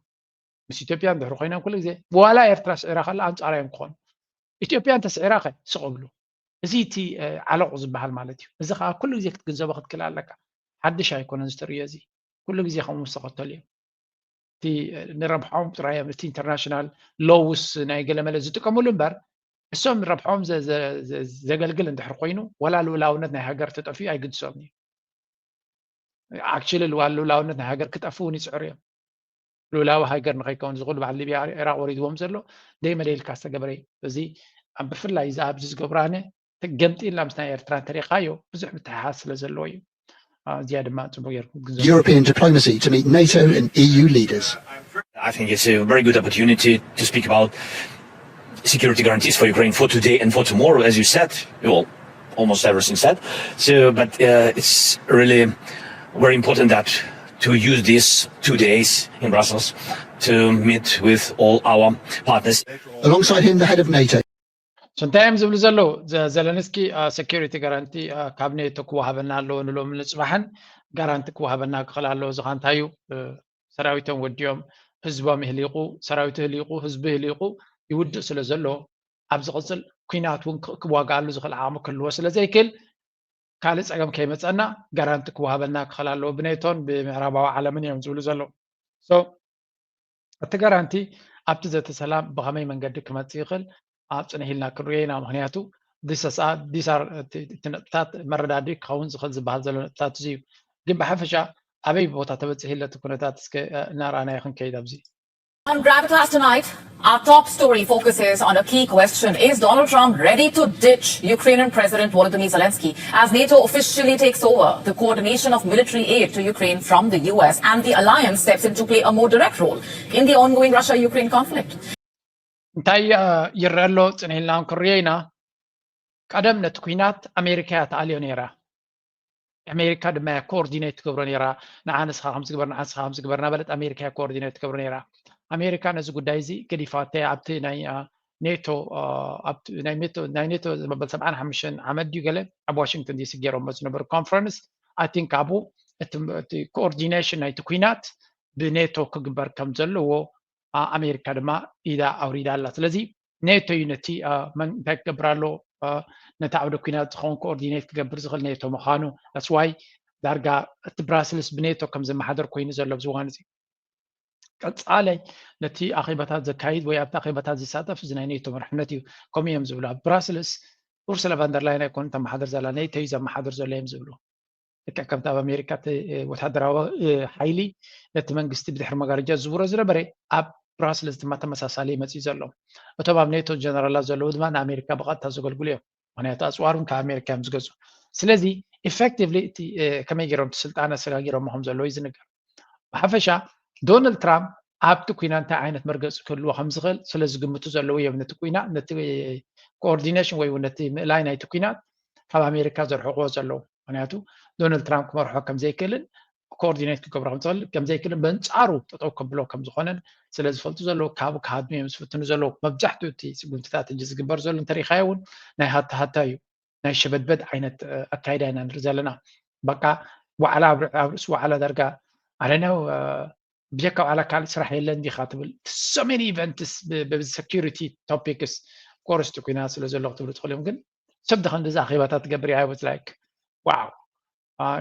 ምስ ኢትዮጵያ እንድሕር ኮይኖም ኩሉ ግዜ ዋላ ኤርትራ ስዒራ ከላ ኣንጻራ እዮም ክኾኑ። ኢትዮጵያ እንተስዒራ ከ ስቕ ብሉ። እዚ እቲ ዓለቑ ዝበሃል ማለት እዩ። እዚ ከዓ ኩሉ ግዜ ክትግንዘቦ ክትክእል ኣለካ። ሓድሽ ኣይኮነን ዝተርእዮ እዚ። ኩሉ ግዜ ከምኡ ዝተኸተሉ እዮም። እቲ ንረብሖም ጥራይ እዮም እቲ ኢንተርናሽናል ሎውስ ናይ ገለመለ ዝጥቀምሉ እምበር እሶም ረብሖም ዘገልግል እንድሕር ኮይኑ ዋላ ልኡላውነት ናይ ሃገር ተጠፍዩ ኣይግድሶም እዩ። ኣክቹሊ ልዋል ልኡላውነት ናይ ሃገር ክጠፍኡ እውን ይፅዕሩ እዮም። ልኡላዊ ሃገር ንኸይከውን እዚ ኩሉ በዓል ሊብያ ኢራቅ ወሪድዎም ዘሎ ደይ መለይልካ ዝተገበረ እዩ። እዚ ብፍላይ እዚ ኣብዚ ዝገብራነ ገምጢልና ምስ ናይ ኤርትራ እንተሪእኻዮ ብዙሕ ምትሕሓዝ ስለ ዘለዎ እዩ። እዚኣ ድማ ፅቡቅ ጌርኩም ክትግንዘቡ። European diplomacy to meet NATO and E U leaders. I think it's a very good opportunity to speak about security guarantees for Ukraine for today and for tomorrow, as you said. Well, almost everything said. So, but uh, it's really very important that to use these two days in Brussels to meet with all our partners. Alongside him, the head of NATO. So እንታይ እዮም ዝብሉ ዘለዉ? ዘለንስኪ security guarantee ካብ ኔቶ ክወሃበና ኣለዎ ንሎሚ ንፅባሕን ጋራንቲ ክወሃበና ክኽእል ኣለዎ። እዚ ኻ እንታይ እዩ? ሰራዊቶም ወዲኦም ህዝቦም ይህሊቁ፣ ሰራዊቱ ህሊቁ፣ ህዝቢ ህሊቁ ይውድእ ስለ ዘሎ ኣብ ዝቕፅል ኩናት እውን ክዋግኣሉ ዝኽእል ዓቕሚ ክህልዎ ስለ ዘይክእል ካልእ ፀገም ከይመፀና ጋራንቲ ክወሃበልና ክኽእል ኣለዎ ብኔቶን ብምዕራባዊ ዓለምን እዮም ዝብሉ ዘለዉ። So እቲ ጋራንቲ ኣብቲ ዘተ ሰላም ብኸመይ መንገዲ ክመፅእ ይኽእል ኣብ ፅንሕ ኢልና ክንሪኦ ኢና። ምክንያቱ እቲ ነጥብታት መረዳድኢ ክኸውን ዝኽእል ዝበሃል ዘሎ ነጥብታት እዚ እዩ። ግን ብሓፈሻ ኣበይ ቦታ ተበፂሕ ኢለ እቲ ኩነታት እስከ እናረኣናዮ ክንከይድ ኣብዚ On Gravitas tonight, our top story focuses on a key question. Is Donald Trump ready to ditch Ukrainian President Volodymyr Zelensky as NATO officially takes over the coordination of military aid to Ukraine from the U S and the alliance steps in to play a more direct role in the ongoing Russia-Ukraine conflict? እንታይ ይረአ ኣሎ? ፅንሕ ኢልና ክንሪኦ ኢና። ቀደም ነቲ ኩናት ኣሜሪካ እያ ትኣልዮ ነይራ። ኣሜሪካ ድማ እያ ኮኦርዲኔት ትገብሮ ነይራ። ንዓ ንስኻ ከምዚ ግበር፣ ንዓ ንስኻ ከምዚ ግበር እናበለት ኣሜሪካ እያ ኮኦርዲኔት ትገብሮ ነይራ። ኣሜሪካ ነዚ ጉዳይ እዚ ገዲፋቶ ኣብቲ ናይ ኔቶ ናይ ኔቶ መበል ሰብዓን ሓሙሽተን ዓመት ድዩ ገለ ኣብ ዋሽንግተን ዲሲ ገይሮሞ ዝነበሩ ኮንፈረንስ ኣይ ቲንክ ኣብኡ እቲ ኮኦርዲኔሽን ናይቲ ኩናት ብኔቶ ክግበር ከም ዘለዎ ኣሜሪካ ድማ ኢዳ ኣውሪዳ ኣላ። ስለዚ ኔቶ እዩ ነቲ እንታይ ክገብር ኣሎ ነቲ ዓውደ ኩናት ዝኸውን ኮኦርዲኔት ክገብር ዝኽእል ኔቶ ምዃኑ that's why ዳርጋ እቲ ብራስልስ ብኔቶ ከም ዝመሓደር ኮይኑ ዘሎ ኣብዚ እዋን እዚ። ቀፃላይ ነቲ ኣኼባታት ዘካይድ ወይ ኣብቲ ኣኼባታት ዝሳተፍ እዚ ናይ ኔቶ መርሕነት እዩ። ከምኡ እዮም ዝብሉ። ኣብ ብራስልስ ኡርሱላ ቫንደርላይን ኣይኮኑን ተመሓደር ዘላ፣ ኔቶ እዩ ዘመሓደር ዘሎ እዮም ዝብሉ። ልክዕ ከምቲ ኣብ ኣሜሪካ እቲ ወታደራዊ ሓይሊ ነቲ መንግስቲ ብድሕሪ መጋረጃ ዝዝውሮ ዝነበረ፣ ኣብ ብራስልስ ድማ ተመሳሳሊ መፅዩ ዘሎ። እቶም ኣብ ኔቶ ጀነራላት ዘለዉ ድማ ንኣሜሪካ ብቐጥታ ዘገልግሉ እዮም። ምክንያቱ ኣፅዋር እውን ካብ ኣሜሪካ እዮም ዝገዝኡ። ስለዚ ኢፌክቲቭሊ እቲ ከመይ ገይሮም እቲ ስልጣን ኣሰጋጊሮሞ ከም ዘለዉ እዩ ዝንገር። ብሓፈሻ ዶናልድ ትራምፕ ኣብቲ ኩናት እንታይ ዓይነት መርገፂ ክህልዎ ከም ዝኽእል ስለ ዝግምቱ ዘለዉ እዮም ነቲ ኩናት፣ ነቲ ኮኦርዲኔሽን ወይ እውን ነቲ ምእላይ ናይቲ ኩናት ካብ ኣሜሪካ ዘርሕቕዎ ዘለዉ። ምክንያቱ ዶናልድ ትራምፕ ክመርሖ ከም ዘይክእልን ኮኦርዲኔት ክገብሮ ከም ዝኽእል ከም ዘይክእልን በንፃሩ ጠጠው ከብሎ ከም ዝኾነን ስለ ዝፈልጡ ዘለዉ ካብ ክሃድሙ እዮም ዝፍትኑ ዘለዉ። መብዛሕትኡ እቲ ስጉምትታት ሕጂ ዝግበር ዘሎ እንተሪኢኻዮ እውን ናይ ሃታ ሃታ እዩ። ናይ ሸበድበድ ዓይነት ኣካይዳ ኢና ንርኢ ዘለና። በቃ ዋዕላ ኣብ ርእሲ ዋዕላ ዳርጋ ኣረነው ብጀካ ዋዕላ ካልእ ስራሕ የለን ዲኻ ትብል። So many events ብሰኪሪቲ ቶፒክስ ኮርስ ኩናት ስለ ዘሎ ክትብሉ ትኽእሉ እዮም። ግን ሰብ ደኸንዲ እዚ ኣኼባታት ትገብር እያ። I was like wow,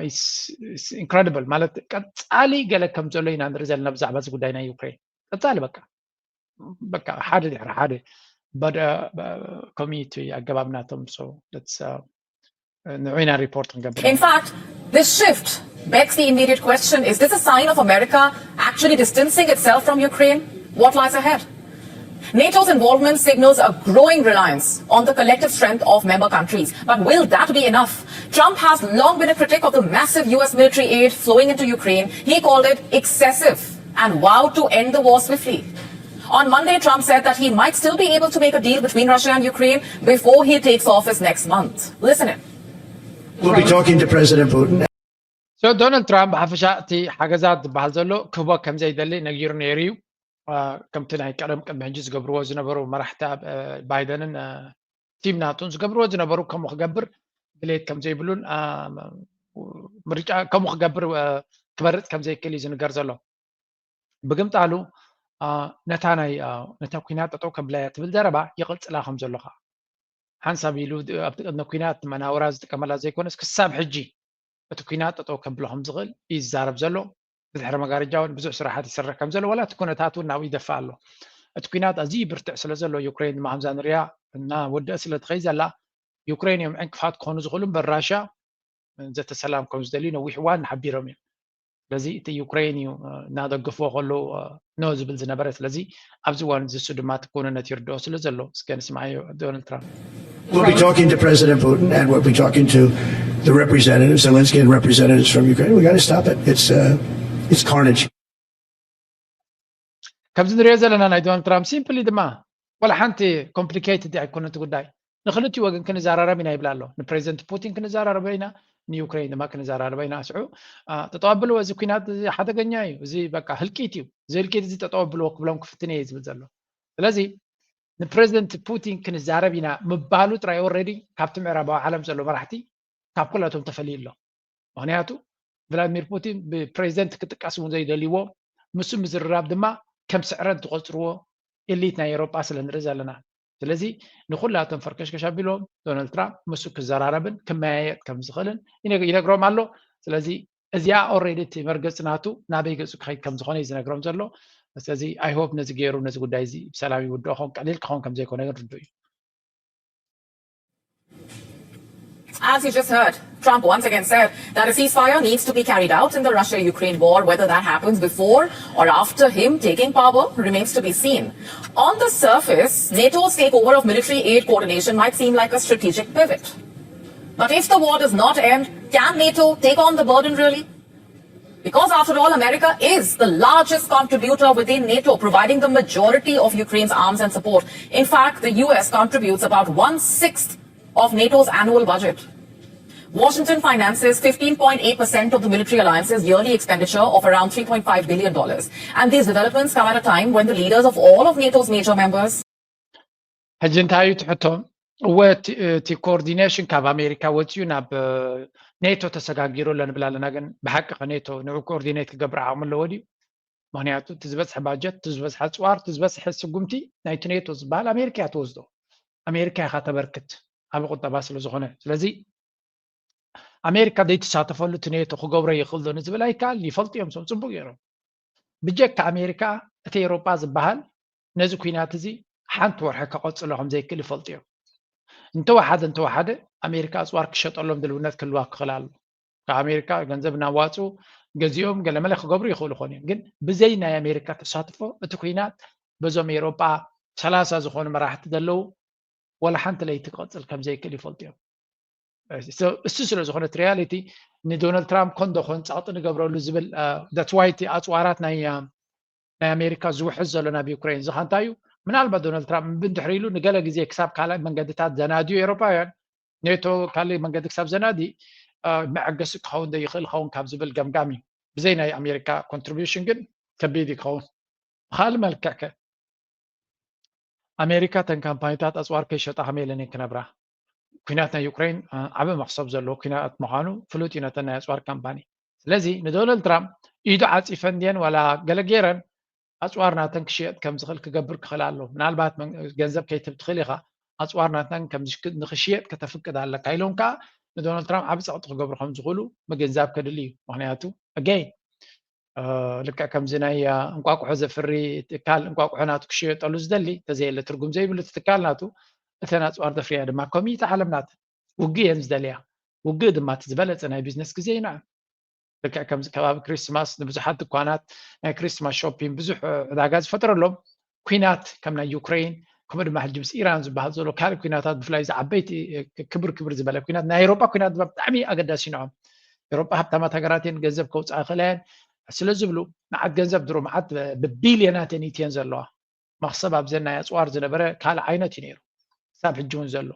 it's incredible። ማለት ቀፃሊ ገለ ከም ዘሎ ኢና ንርኢ ዘለና ብዛዕባ እዚ ጉዳይ ናይ ዩክሬን። ቀፃሊ በቃ በቃ ሓደ ድሕሪ ሓደ ኮሚኒቲ ኣገባብ ናቶም ንዑ ኢና ሪፖርት ክንገብር። In fact, this shift begs the immediate question, is this a sign of America actually distancing itself from Ukraine? What lies ahead? NATO's involvement signals a growing reliance on the collective strength of member countries. But will that be enough? Trump has long been a critic of the massive U S military aid flowing into Ukraine. He called it excessive and vowed to end the war swiftly. On Monday, Trump said that he might still be able to make a deal between Russia and Ukraine before he takes office next month. Listen in. We'll be talking to President Putin. So ዶናልድ ትራምፕ ብሓፈሻ እቲ ሓገዛት ዝበሃል ዘሎ ክህቦ ከም ዘይደሊ ነጊሩ ነይሩ እዩ። ከምቲ ናይ ቀደም ቅድሚ ሕጂ ዝገብርዎ ዝነበሩ መራሕቲ ባይደንን ቲም ናቱን ዝገብርዎ ዝነበሩ ከምኡ ክገብር ድሌት ከም ዘይብሉን ምርጫ ከምኡ ክገብር ክመርፅ ከም ዘይክእል እዩ ዝንገር ዘሎ። ብግምጣሉ ነታ ናይ ነታ ኩናት ጠጠው ከብላያ ትብል ዘረባ ይቕልፅላ ከም ዘሎ ከዓ ሓንሳብ ኢሉ ኣብቲ ቅድሚ ኩናት መናውራ ዝጥቀመላ ዘይኮነስ ክሳብ ሕጂ እቲ ኩናት ጠጠው ከብሎ ከም ዝኽእል እዩ ዝዛረብ ዘሎ። ብድሕሪ መጋረጃ እውን ብዙሕ ስራሓት ይሰርሕ ከም ዘሎ ዋላ እቲ ኩነታት እውን ናብኡ ይደፍእ ኣሎ። እቲ ኩናት ኣዝዩ ብርትዕ ስለ ዘሎ ዩክሬን ድማ ከምዛ ንሪኣ እናወደአ ስለ ትኸይድ ዘላ ዩክሬን እዮም ዕንቅፋት ክኾኑ ዝኽእሉ እምበር ራሽያ ዘተ ሰላም ከም ዝደልዩ ነዊሕ እዋን ሓቢሮም እዮም። ስለዚ እቲ ዩክሬን እዩ እናደገፍዎ ከለዉ ኖ ዝብል ዝነበረ። ስለዚ ኣብዚ እዋን እዚ እሱ ድማ እቲ ክውንነት ይርድኦ ስለ ዘሎ እስከ ንስምዓዮ ዶናልድ ትራምፕ። We'll be talking to President Putin and we'll be talking to the representatives, Zelensky and representatives from Ukraine. We got to stop it. It's uh, it's carnage. ከምዚ ንሪኦ ዘለና ናይ ዶናልድ ትራምፕ ሲምፕሊ ድማ ዋላ ሓንቲ ኮምፕሊኬትድ ኣይኮነን እቲ ጉዳይ። ንክልቲኡ ወገን ክንዘራረብ ኢና ይብል ኣሎ። ንፕሬዚደንት ፑቲን ክንዘራረበ ኢና፣ ንዩክሬን ድማ ክንዘራረበ ኢና። ስዑ ጠጠው ኣብልዎ፣ እዚ ኩናት እዚ ሓደገኛ እዩ፣ እዚ በቃ ህልቂት እዩ፣ እዚ ህልቂት እዚ ጠጠው ኣብልዎ ክብሎም ክፍትን እየ ዝብል ዘሎ። ስለዚ ንፕሬዚደንት ፑቲን ክንዛረብ ኢና ምባሉ ጥራይ ኦልሬዲ ካብቲ ምዕራባዊ ዓለም ዘሎ መራሕቲ ካብ ኩላቶም ተፈልዩ ኣሎ። ምክንያቱ ቭላድሚር ፑቲን ብፕሬዚደንት ክጥቀስ እውን ዘይደልይዎ፣ ምስ ምዝርራብ ድማ ከም ስዕረት ዝቆፅርዎ ኤሊት ናይ ኤውሮጳ ስለ ንርኢ ዘለና። ስለዚ ንኩላቶም ፈርከሽከሽ ኣቢሎም ዶናልድ ትራምፕ ምስ ክዘራረብን ክመያየጥ ከም ዝኽእልን ይነግሮም ኣሎ። ስለዚ እዚኣ ኦልሬዲ እቲ መርገፂ ናቱ ናበይ ገፁ ክኸይድ ከም ዝኾነ እዩ ዝነግሮም ዘሎ። ስለዚ I hope ነዚ ገይሩ ነዚ ጉዳይ እዚ ብሰላም ይውድኦ ኸውን ቀሊል ክኸውን ከም ዘይኮነ ግን ርዱእ እዩ። As you just heard, Trump once again said that a ceasefire needs to be carried out in the Russia-Ukraine war, whether that happens before or after him taking power remains to be seen. On the surface, NATO's takeover of military aid coordination might seem like a strategic pivot. But if the war does not end, can NATO take on the burden really? Because after all, America is the largest contributor within NATO, providing the majority of Ukraine's arms and support. In fact, the U S contributes about one sixth of NATO's annual budget. Washington finances fifteen point eight percent of the military alliance's yearly expenditure of around three point five billion dollars. And these developments come at a time when the leaders of all of NATO's major members ሕጂ እንታይ እዩ ትሕቶ? እወ እቲ ኮኦርዲኔሽን ካብ ኣሜሪካ ወፂኡ ናብ ኔቶ ተሰጋጊሩ ኣሎ ንብል ኣለና። ግን ብሓቂ ከ ኔቶ ንዑ ኮኦርዲኔት ክገብር ዓቕሚ ኣለዎ ድዩ? ምክንያቱ እቲ ዝበፅሐ ባጀት፣ እቲ ዝበፅሐ ኣፅዋር፣ እቲ ዝበፅሐ ስጉምቲ ናይቲ ኔቶ ዝበሃል ኣሜሪካ እያ ትወስዶ። ኣሜሪካ ኢኻ ተበርክት ኣብ ቁጠባ ስለ ዝኾነ። ስለዚ ኣሜሪካ ዘይትሳተፈሉ እቲ ኔቶ ክገብሮ ይኽእል ዶ ንዝብል ኣይከኣልን። ይፈልጡ እዮም፣ ሰው ፅቡቅ ገይሮም። ብጀካ ኣሜሪካ እቲ ኤውሮጳ ዝበሃል ነዚ ኩናት እዚ ሓንቲ ወርሒ ከቐጽሎ ከም ዘይክእል ይፈልጡ እዮም። እንተወሓደ እንተወሓደ ኣሜሪካ ኣፅዋር ክሸጠሎም ድልውነት ክህልዋ ክኽእል ኣሎ። ካብ ኣሜሪካ ገንዘብ እናዋፁ ገዚኦም ገለመለ ክገብሩ ይኽእሉ ኾኑ እዮም። ግን ብዘይ ናይ ኣሜሪካ ተሳትፎ እቲ ኩናት በዞም ኤውሮጳ ሰላሳ ዝኾኑ መራሕቲ ዘለዉ ወላ ሓንቲ ለይቲ ክቐፅል ከም ዘይክእል ይፈልጡ እዮም። እሱ ስለ ዝኾነ እቲ ሪያሊቲ ንዶናልድ ትራምፕ ኮንዶ ኾን ፃቕጢ ንገብረሉ ዝብል that's why እቲ ኣፅዋራት ናይ ናይ ኣሜሪካ ዝውሕዝ ዘሎ ናብ ዩክሬን እዚ እንታይ እዩ? ምናልባት ዶናልድ ትራምፕ ብድሕሪ ኢሉ ንገለ ግዜ ክሳብ ካልእ መንገድታት ዘናድዩ ኤውሮፓውያን ኔቶ ካልእ መንገዲ ክሳብ ዘናዲ መዐገሲ ክኸውን ዶ ይኽእል ኸውን ካብ ዝብል ገምጋም እዩ። ብዘይ ናይ ኣሜሪካ ኮንትሪቢሽን ግን ከቢድ ይኸውን። ብኻልእ መልክዕ ከ ኣሜሪካ ተን ካምፓኒታት ኣፅዋር ከይሸጣ ከመይ ኢለን እየን ክነብራ? ኩናት ናይ ዩክሬን ዓቢ መኽሰብ ዘለዎ ኩናት ምዃኑ ፍሉጥ እዩ ነተን ናይ ኣፅዋር ካምፓኒ። ስለዚ ንዶናልድ ትራምፕ ኢዱ ዓፂፈን ድየን ዋላ ገለ ገይረን ኣፅዋር ናተን ክሽየጥ ከም ዝኽእል ክገብር ክኽእል ኣሎ። ምናልባት ገንዘብ ከይትብ ትኽእል ኢኻ ኣፅዋር ናተን ንክሽየጥ ከተፍቅድ ኣለካ ኢሎም ከዓ ንዶናልድ ትራምፕ ዓቢ ፀቕጢ ክገብሩ ከም ዝኽእሉ ምግንዛብ ከድሊ እዩ። ምክንያቱ ኣገይ ልክዕ ከምዚ ናይ እንቋቁሖ ዘፍሪ ትካል እንቋቁሖ ናቱ ክሽየጠሉ ዝደሊ ተዘየለ ትርጉም ዘይብሉ እቲ ትካል ናቱ እተን ኣፅዋር ዘፍርያ ድማ ኮሚተ ዓለም ናት ውግእ እየን ዝደልያ። ውግእ ድማ እቲ ዝበለፀ ናይ ቢዝነስ ግዜ እዩ ንዐን። ልክዕ ከምዚ ከባቢ ክሪስማስ ንብዙሓት ድኳናት ናይ ክሪስማስ ሾፒንግ ብዙሕ ዕዳጋ ዝፈጥረሎም ኩናት ከም ናይ ዩክሬን ከምኡ ድማ ሕጂ ምስ ኢራን ዝበሃል ዘሎ ካልእ ኩናታት ብፍላይ እዚ ዓበይቲ ክብር ክብር ዝበለ ኩናት ናይ ኤውሮጳ ኩናት ድማ ብጣዕሚ ኣገዳሲ ንዖም። ኤውሮጳ ሃብታማት ሃገራት እየን ገንዘብ ከውፅኣ ይኽእላ እየን ስለ ዝብሉ መዓት ገንዘብ ድሮ መዓት ብቢልዮናት እየን ኢትየን ዘለዋ። መኽሰብ ኣብዘን ናይ ኣፅዋር ዝነበረ ካልእ ዓይነት እዩ ነይሩ ክሳብ ሕጂ እውን ዘሎ።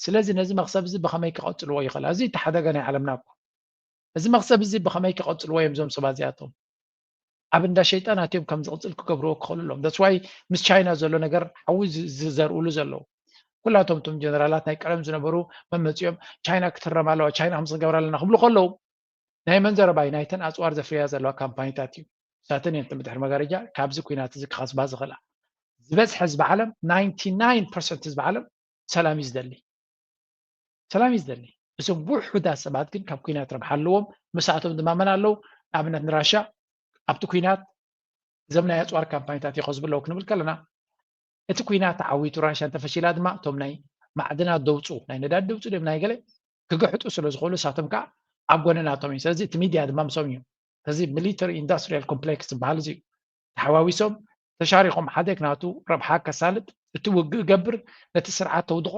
ስለዚ ነዚ መኽሰብ እዚ ብኸመይ ክቐፅልዎ ይኽእላ? እዚ እቲ ሓደጋ ናይ ዓለምና እኮ። እዚ መኽሰብ እዚ ብኸመይ ክቐፅልዎ እዮም እዞም ሰባት እዚኣቶም? ኣብ እንዳ ሸይጣን ኣትዮም ከም ዝቕፅል ክገብርዎ ክኽእሉ ኣለዎም። That's why ምስ ቻይና ዘሎ ነገር ሓዊ ዝዘርእሉ ዘለዉ ኩላቶም እቶም ጀነራላት ናይ ቀደም ዝነበሩ መመፂኦም ቻይና ክትረም ኣለዋ፣ ቻይና ከምዚ ክገብራ ኣለና ክብሉ ከለዉ ናይ መን ዘረባ እዩ? ናይተን ኣፅዋር ዘፍርያ ዘለዋ ካምፓኒታት እዩ። ንሳተን እየን ድሕሪ መጋረጃ ካብዚ ኩናት እዚ ክኸስባ ዝኽእላ። ዝበዝሐ ህዝቢ ዓለም ናይንቲ ናይን ፐርሰንት ህዝቢ ዓለም ሰላም እዩ ዝደሊ። ሰላም እዩ ዝደሊ። እዞም ውሑዳት ሰባት ግን ካብ ኩናት ረብሓ ኣለዎም። ምስኣቶም ድማ መን ኣለዉ? ንኣብነት ንራሻ ኣብቲ ኩናት እዞም ናይ ኣፅዋር ካምፓኒታት ይኸስቡ ኣለዉ ክንብል ከለና እቲ ኩናት ተዓዊቱ ራሻ እንተፈሺላ ድማ እቶም ናይ ማዕድናት ደውፁ ናይ ነዳድ ደውፁ ድም ናይ ገለ ክግሕጡ ስለ ዝኽእሉ እሳቶም ከዓ ኣብ ጎኒ ናቶም እዩ። ስለዚ እቲ ሚድያ ድማ ምሶም እዩ። ስለዚ ሚሊተሪ ኢንዱስትሪያል ኮምፕሌክስ ዝበሃል እዚ እዩ። ተሓዋዊሶም ተሻሪኾም ሓደ ናቱ ረብሓ ከሳልጥ እቲ ውግእ ገብር ነቲ ስርዓት ተውድቖ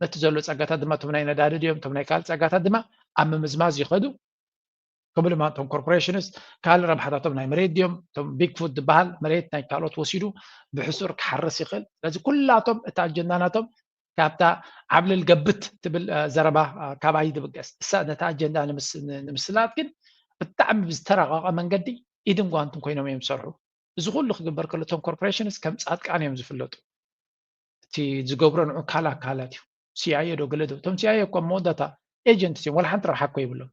ነቲ ዘሎ ፀጋታት ድማ እቶም ናይ ነዳዲ ድዮም እቶም ናይ ካልእ ፀጋታት ድማ ኣብ ምምዝማዝ ይኸዱ። ከምኡ ድማ እቶም ኮርፖሬሽንስ ካልእ ረብሓታቶም ናይ መሬት ድዮም እቶም ቢግ ፉት ዝበሃል መሬት ናይ ካልኦት ወሲዱ ብሕሱር ክሓርስ ይኽእል። ስለዚ ኩላቶም እቲ ኣጀንዳ ናቶም ካብታ ዓብልል ገብት ትብል ዘረባ ካባይ ትብገስ እሳ ነታ ኣጀንዳ ንምስላት ግን ብጣዕሚ ብዝተራቐቐ መንገዲ ኢድን ጓንትን ኮይኖም እዮም ዝሰርሑ። እዚ ኩሉ ክግበር ከሎ እቶም ኮርፖሬሽንስ ከም ፃድቃን እዮም ዝፍለጡ። እቲ ዝገብሮ ንዑ ካላ ካላት እዩ። ሲኣይኤ ዶ ገለ ዶ እቶም ሲኣይኤ እኮ መወዳእታ ኤጀንትስ እዮም ዋላ ሓንቲ ረብሓ እኮ ይብሎም።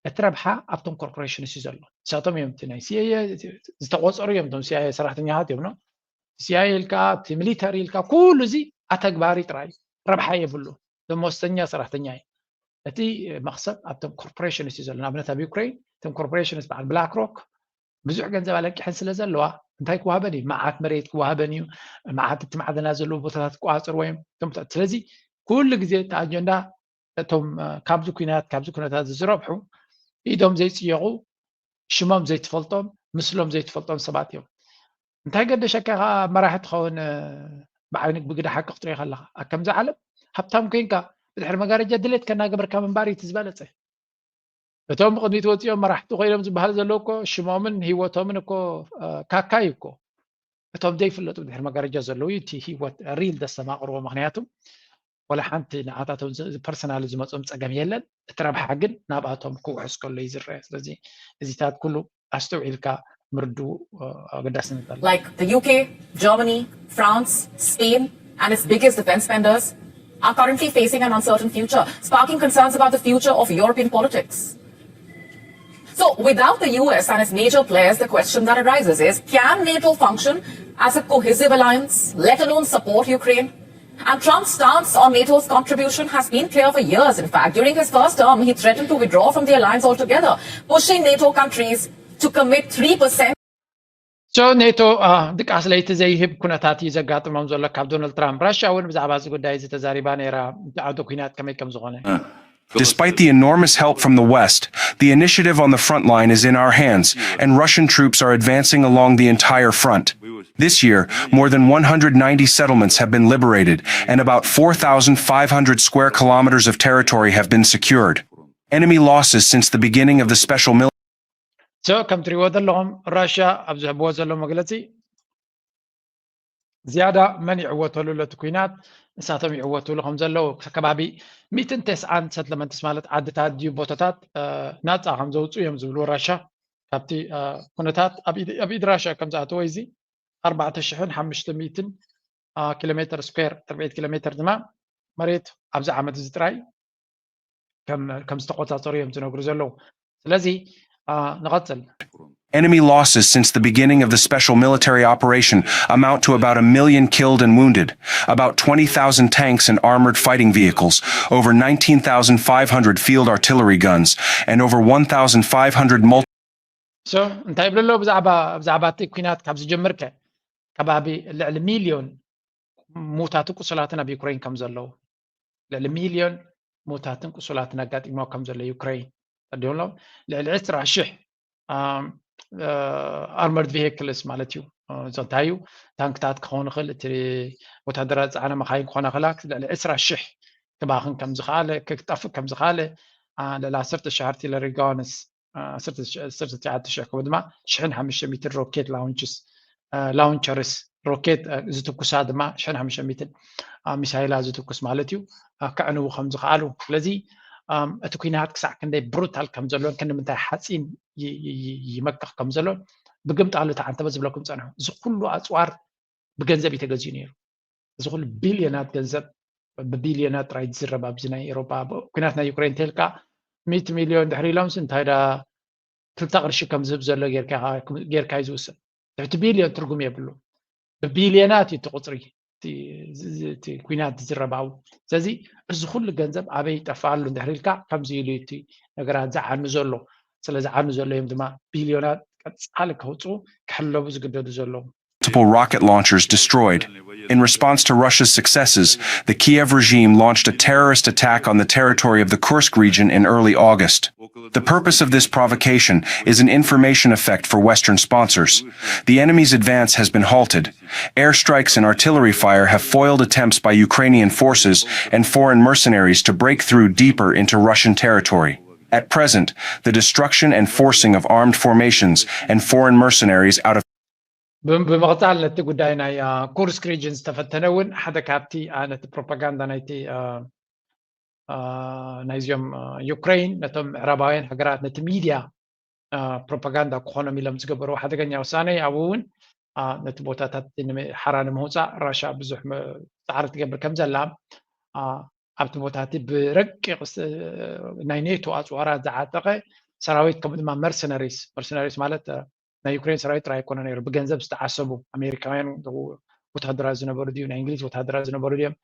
እቲ ረብሓ ኣብቶም ኮርፖሬሽንስ እዩ ዘሎ። ንሳቶም እዮም እቲ ናይ ሲኣይኤ ዝተቆፀሩ እዮም እቶም ሲኣይኤ ሰራሕተኛታት እዮም ነው። ሲኣይኤ ኢልካ እቲ ሚሊተሪ ኢልካ ኩሉ እዚ ኣተግባሪ ጥራይ ረብሓ የብሉ። ደሞዝተኛ ሰራሕተኛ እዩ። እቲ መኽሰብ ኣብቶም ኮርፖሬሽንስ እዩ ዘሎ። ንኣብነት ኣብ ዩክሬን እቶም ኮርፖሬሽንስ በዓል ብላክ ሮክ ብዙሕ ገንዘብ ኣለቂሐን ስለ ዘለዋ እንታይ ክዋሃበን እዩ? መዓት መሬት ክዋሃበን እዩ። መዓት እቲ ማዕድና ዘለዎ ቦታታት ክቋፅርዎ እዮም። ስለዚ ኩሉ ግዜ እቲ ኣጀንዳ እቶም ካብዚ ኩናት ካብዚ ኩነታት ዝረብሑ ኢዶም ዘይፅየቑ ሽሞም ዘይትፈልጦም ምስሎም ዘይትፈልጦም ሰባት እዮም። እንታይ ገደሸካ ኢኻ መራሒ ትኸውን ብዓይኒ ብግዳ ሓቂ ክትሪኦ ከለኻ ኣብ ከምዚ ዓለም ሃብታም ኮይንካ ብድሕሪ መጋረጃ ድሌት ከናገበርካ ምንባር እዩ እቲ ዝበለፀ። እቶም ብቕድሚት ወፂኦም መራሕቲ ኮይኖም ዝበሃል ዘለዉ እኮ ሽሞምን ህይወቶምን እኮ ካካይ እኮ እቶም ዘይፍለጡ ድሕሪ መጋረጃ ዘለዉ እቲ ህይወት ሪል ዘስተማቕርዎ ምክንያቱ ወላ ሓንቲ ንዓታቶም ፐርሰናል ዝመፆም ፀገም የለን። እቲ ረብሓ ግን ናብኣቶም ክውሕስ ከሎ እዩ ዝረአ። ስለዚ እዚታት ኩሉ ኣስተውዒልካ ምርድኡ ኣገዳስነት ኣሎ። Like the U K, Germany, France, Spain, and its biggest defense spenders are currently facing an uncertain future, sparking concerns about the future of European politics. So, without the U S and its major players, the question that arises is, can NATO function as a cohesive alliance, let alone support Ukraine? And Trump's stance on NATO's contribution has been clear for years. In fact, during his first term, he threatened to withdraw from the alliance altogether, pushing NATO countries to commit three percent. So NATO ድቃስ ለይቲ ዘይህብ ኩነታት እዩ ዘጋጥሞም ዘሎ ካብ ዶናልድ ትራምፕ። ራሽያ እውን ብዛዕባ እዚ ጉዳይ እዚ ተዛሪባ ነይራ፣ እቲ ዓውደ ኩናት ከመይ ከም ዝኾነ። Despite the enormous help from the West, the initiative on the front line is in our hands, and Russian troops are advancing along the entire front. This year, more than one hundred ninety settlements have been liberated, and about four thousand five hundred square kilometers of territory have been secured. Enemy losses since the beginning of the special military So ከም ትሪእዎ ዘለኹም ራሽያ ኣብ ዝህብዎ ዘለዉ መግለፂ ዝያዳ መን ይዕወተሉ ለቲ ኩናት ንሳቶም ይዕወትሉ ከም ዘለዉ። ከባቢ ሚትን ተስዓን ሰትለመንትስ ማለት ዓድታት ድዩ ቦታታት ናፃ ከም ዘውፅኡ እዮም ዝብሉ ራሻ። ካብቲ ኩነታት ኣብ ኢድ ራሻ ከም ዝኣተወ እዚ ኣርባዕተ ሽሕን ሓሙሽተ ሚትን ኪሎ ሜትር ስኩዌር ትርብዒት ኪሎ ሜትር ድማ መሬት ኣብዚ ዓመት እዚ ጥራይ ከም ዝተቆፃፀሩ እዮም ዝነግሩ ዘለዉ። ስለዚ ንቐፅል። Enemy losses since the beginning of the special military operation amount to about a million killed and wounded, about twenty thousand tanks and armored fighting vehicles, over nineteen thousand five hundred field artillery guns, and over one thousand five hundred multi So እንታይ ይብሉ ኣለዉ ብዛዕባ ብዛዕባ እቲ ኩናት ካብ ዝጀምር ከ ከባቢ ልዕሊ ሚልዮን ሙታትን ቁሱላትን ኣብ ዩክሬን ከም ዘለዉ፣ ልዕሊ ሚልዮን ሙታትን ቁሱላትን ኣጋጢሞ ከም ዘሎ ዩክሬን ተዲሎም፣ ልዕሊ ዕስራ ሽሕ ኣርመርድ ቪሄክልስ ማለት እዩ። እዞ እንታይ እዩ ታንክታት ክኸውን ይኽእል፣ እቲ ወታደራት ዝፀዓነ መኻይን ክኾና ይኽእላ፣ ልዕሊ ዕስራ ሽሕ ክባኽን ከም ዝኸኣለ፣ ክጠፍእ ከም ዝኸኣለ፣ ልዕሊ ዓሰርተ ሽሕ ኣርቲለሪ ጋንስ ዓሰርተ ትሽዓተ ሽሕ ከምኡ ድማ ሽሕን ሓሙሽተ ሚእትን ሮኬት ላውንችስ ላውንቸርስ ሮኬት ዝትኩሳ ድማ ሽሕን ሓሙሽተ ሚእትን ሚሳይላ ዝትኩስ ማለት እዩ ከዕንዉ ከም ዝኸኣሉ። ስለዚ እቲ ኩናት ክሳዕ ክንደይ ብሩታል ከም ዘሎን ክንዲ ምንታይ ሓፂን ይመክኽ ከም ዘሎን ብግምጣሉ ተዓንተበ ዝብለኩም ፀንሑ። እዚ ኩሉ ኣፅዋር ብገንዘብ እዩ ተገዚኡ ነይሩ። እዚ ኩሉ ቢልዮናት ገንዘብ ብቢልዮናት ጥራይ ዝዝረብ ኣብዚ ናይ ኤሮጳ ኩናት ናይ ዩክሬን ተልካ ሚእቲ ሚልዮን ድሕሪ ኢሎምስ እንታይ ዳ ክልተ ቅርሺ ከም ዝህብ ዘሎ ጌርካ እዩ ዝውስን። ትሕቲ ቢልዮን ትርጉም የብሉ። ብቢልዮናት እዩ እቲ ቁፅሪ እቲ ኩናት ዝዝረብ ኣብኡ። ስለዚ እዚ ኩሉ ገንዘብ ኣበይ ይጠፍእ ኣሎ እንድሕር ኢልካ ከምዚ ኢሉ እዩ እቲ ነገራት ዝዓኑ ዘሎ። ስለ ዝዓኑ ዘሎ እዮም ድማ ቢልዮናት ቀፃሊ ከውፅኡ ክሕለቡ ዝግደዱ ዘለዉ። Multiple rocket launchers destroyed. In response to Russia's successes, the Kiev regime launched a terrorist attack on the territory of the Kursk region in early August. The purpose of this provocation is an information effect for Western sponsors. The enemy's advance has been halted. Airstrikes and artillery fire have foiled attempts by Ukrainian forces and foreign mercenaries to break through deeper into Russian territory. At present, the destruction and forcing of armed formations and foreign mercenaries out of ብምቕፃል ነቲ ጉዳይ ናይ ኩርስክ ሪጅን ዝተፈተነ እውን ሓደ ካብቲ ነቲ ፕሮፓጋንዳ ናይቲ ናይዚኦም ዩክሬን ነቶም ምዕራባውያን ሃገራት ነቲ ሚድያ ፕሮፓጋንዳ ክኾኖም ኢሎም ዝገበርዎ ሓደገኛ ውሳነ ኣብኡ እውን ነቲ ቦታታት ሓራ ንምውፃእ ራሻ ብዙሕ ፃዕሪ ትገብር ከም ዘላ ኣብቲ ቦታ እቲ ብረቂቕ ናይ ኔቶ ኣፅዋራት ዝዓጠቐ ሰራዊት ከምኡ ድማ መርሰነሪስ መርሰነሪስ ማለት ናይ ዩክሬን ሰራዊት ጥራይ ኣይኮነ ነይሩ ብገንዘብ ዝተዓሰቡ ኣሜሪካውያን ወታደራት ዝነበሩ ድዩ ናይ እንግሊዝ ወታደራት ዝነበሩ ድዮም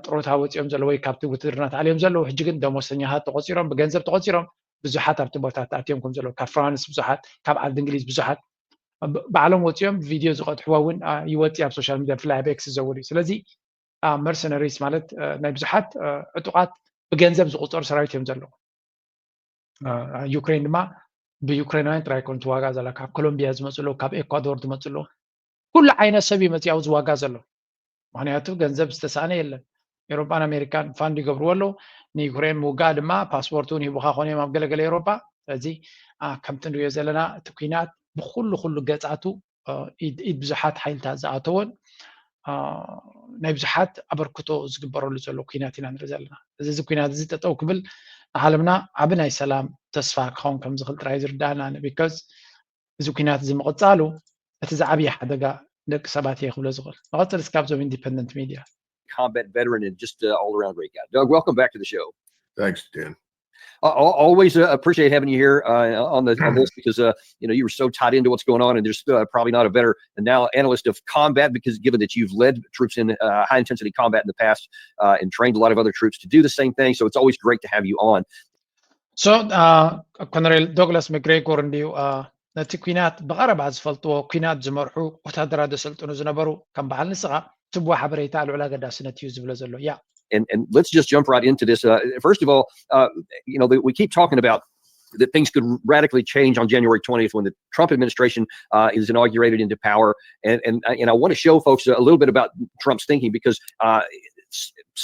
ጥሮታ ወፂኦም ዘለዉ ወይ ካብቲ ውትድርና ተኣልዮም ዘለዉ ሕጂ ግን ደሞዝተኛታት ተቆፂሮም ብገንዘብ ተቆፂሮም ብዙሓት ኣብቲ ቦታ ተኣትዮም ከም ዘለዉ ካብ ፍራንስ ብዙሓት ካብ ዓዲ እንግሊዝ ብዙሓት ባዕሎም ወፂኦም ቪድዮ ዝቀድሕዎ እውን ይወፂ ኣብ ሶሻል ሚድያ ብፍላይ ኣብ ኤክስ ዝዘውር እዩ ስለዚ መርሰነሪስ ማለት ናይ ብዙሓት ዕጡቃት ብገንዘብ ዝቁፀሩ ሰራዊት እዮም ዘለዉ ዩክሬን ድማ ብዩክሬናውያን ጥራይ ኮን ትዋጋ ዘላ ካብ ኮሎምቢያ ዝመፁ ኣለዉ ካብ ኤኳዶር ዝመፁ ኣለዉ ኩሉ ዓይነት ሰብ እዩ መፅያዊ ዝዋጋ ዘሎ ምክንያቱ ገንዘብ ዝተሳእነ የለን ኤሮፓን ኣሜሪካን ፋንድ ይገብርዎ ኣለዉ ንዩክሬን ምውጋእ ድማ ፓስፖርት እውን ሂቡካ ኮነ እዮም ኣብ ገለገለ ኤሮፓ ስለዚ ከምቲ ንሪኦ ዘለና እቲ ኩናት ብኩሉ ኩሉ ገፃቱ ኢድ ብዙሓት ሓይልታት ዝኣተወን ናይ ብዙሓት ኣበርክቶ ዝግበረሉ ዘሎ ኩናት ኢና ንርኢ ዘለና እዚ እዚ ኩናት እዚ ጠጠው ክብል ንዓለምና ዓቢ ናይ ሰላም ተስፋ ክኸውን ከም ዝኽእል ጥራይ ዝርዳእና because እዚ ኩናት እዚ ምቕፃሉ እቲ ዝዓብየ ሓደጋ ደቂ ሰባት እየ ክብሎ ዝኽእል ንቐፅል እስካብዞም ኢንዲፐንደንት ሚድያ combat veteran and just uh, all around great guy. Doug, welcome back to the show. Thanks, Dan. Uh, always uh, appreciate having you here uh, on the on this because uh, you know you were so tied into what's going on, and there's uh, probably not a better now analyst of combat because given that you've led troops in uh, high intensity combat in the past uh, and trained a lot of other troops to do the same thing, so it's always great to have you on. So uh, ኮነሬል ዶግላስ መግሬጎር እንዲዩ uh, ነቲ ኲናት ብቐረባ ዝፈልጥዎ፣ ኲናት ዝመርሑ፣ ወታደራት ዘሰልጥኑ ዝነበሩ፣ ከም በዓል ንስኻ ትብዎ ሓበሬታ ልዑል ኣገዳስነት እዩ ዝብሎ ዘሎ። ያ and and let's just jump right into this. Uh, first of all, uh, you know, we keep talking about that things could radically change on January twentieth when the Trump administration uh, is inaugurated into power. And and and I want to show folks a little bit about Trump's thinking because uh,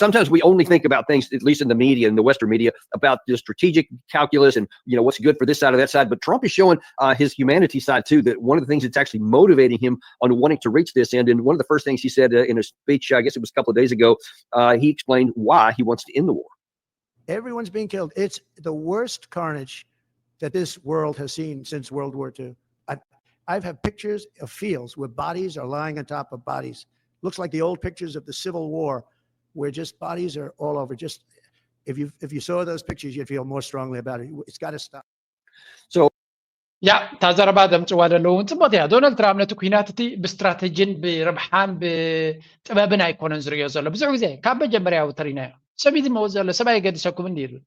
sometimes we only think about things, at least in the media, in the Western media, about the strategic calculus and you know what's good for this side or that side. But Trump is showing uh, his humanity side too. That one of the things that's actually motivating him on wanting to reach this end, and one of the first things he said uh, in a speech, I guess it was a couple of days ago, uh, he explained why he wants to end the war. Everyone's being killed. It's the worst carnage that this world has seen since World War Two. I've, I've had pictures of fields where bodies are lying on top of bodies. Looks like the old pictures of the Civil War, where just bodies are all over. Just if you if you saw those pictures, you'd feel more strongly about it. It's got to stop. So ያ እታ ዘረባ ዘምፅዋ ዘለዉ እውን ፅቡቅ እያ። ዶናልድ ትራምፕ ነቲ ኩናት እቲ ብስትራተጂን ብረብሓን ብጥበብን ኣይኮነን ዝርእዮ ዘሎ። ብዙሕ ግዜ ካብ መጀመርያ ተሪናዮ። ሰብ እዩ ዝመውት ዘሎ፣ ሰብ ኣይገድሰኩምን ድዩ ይብል።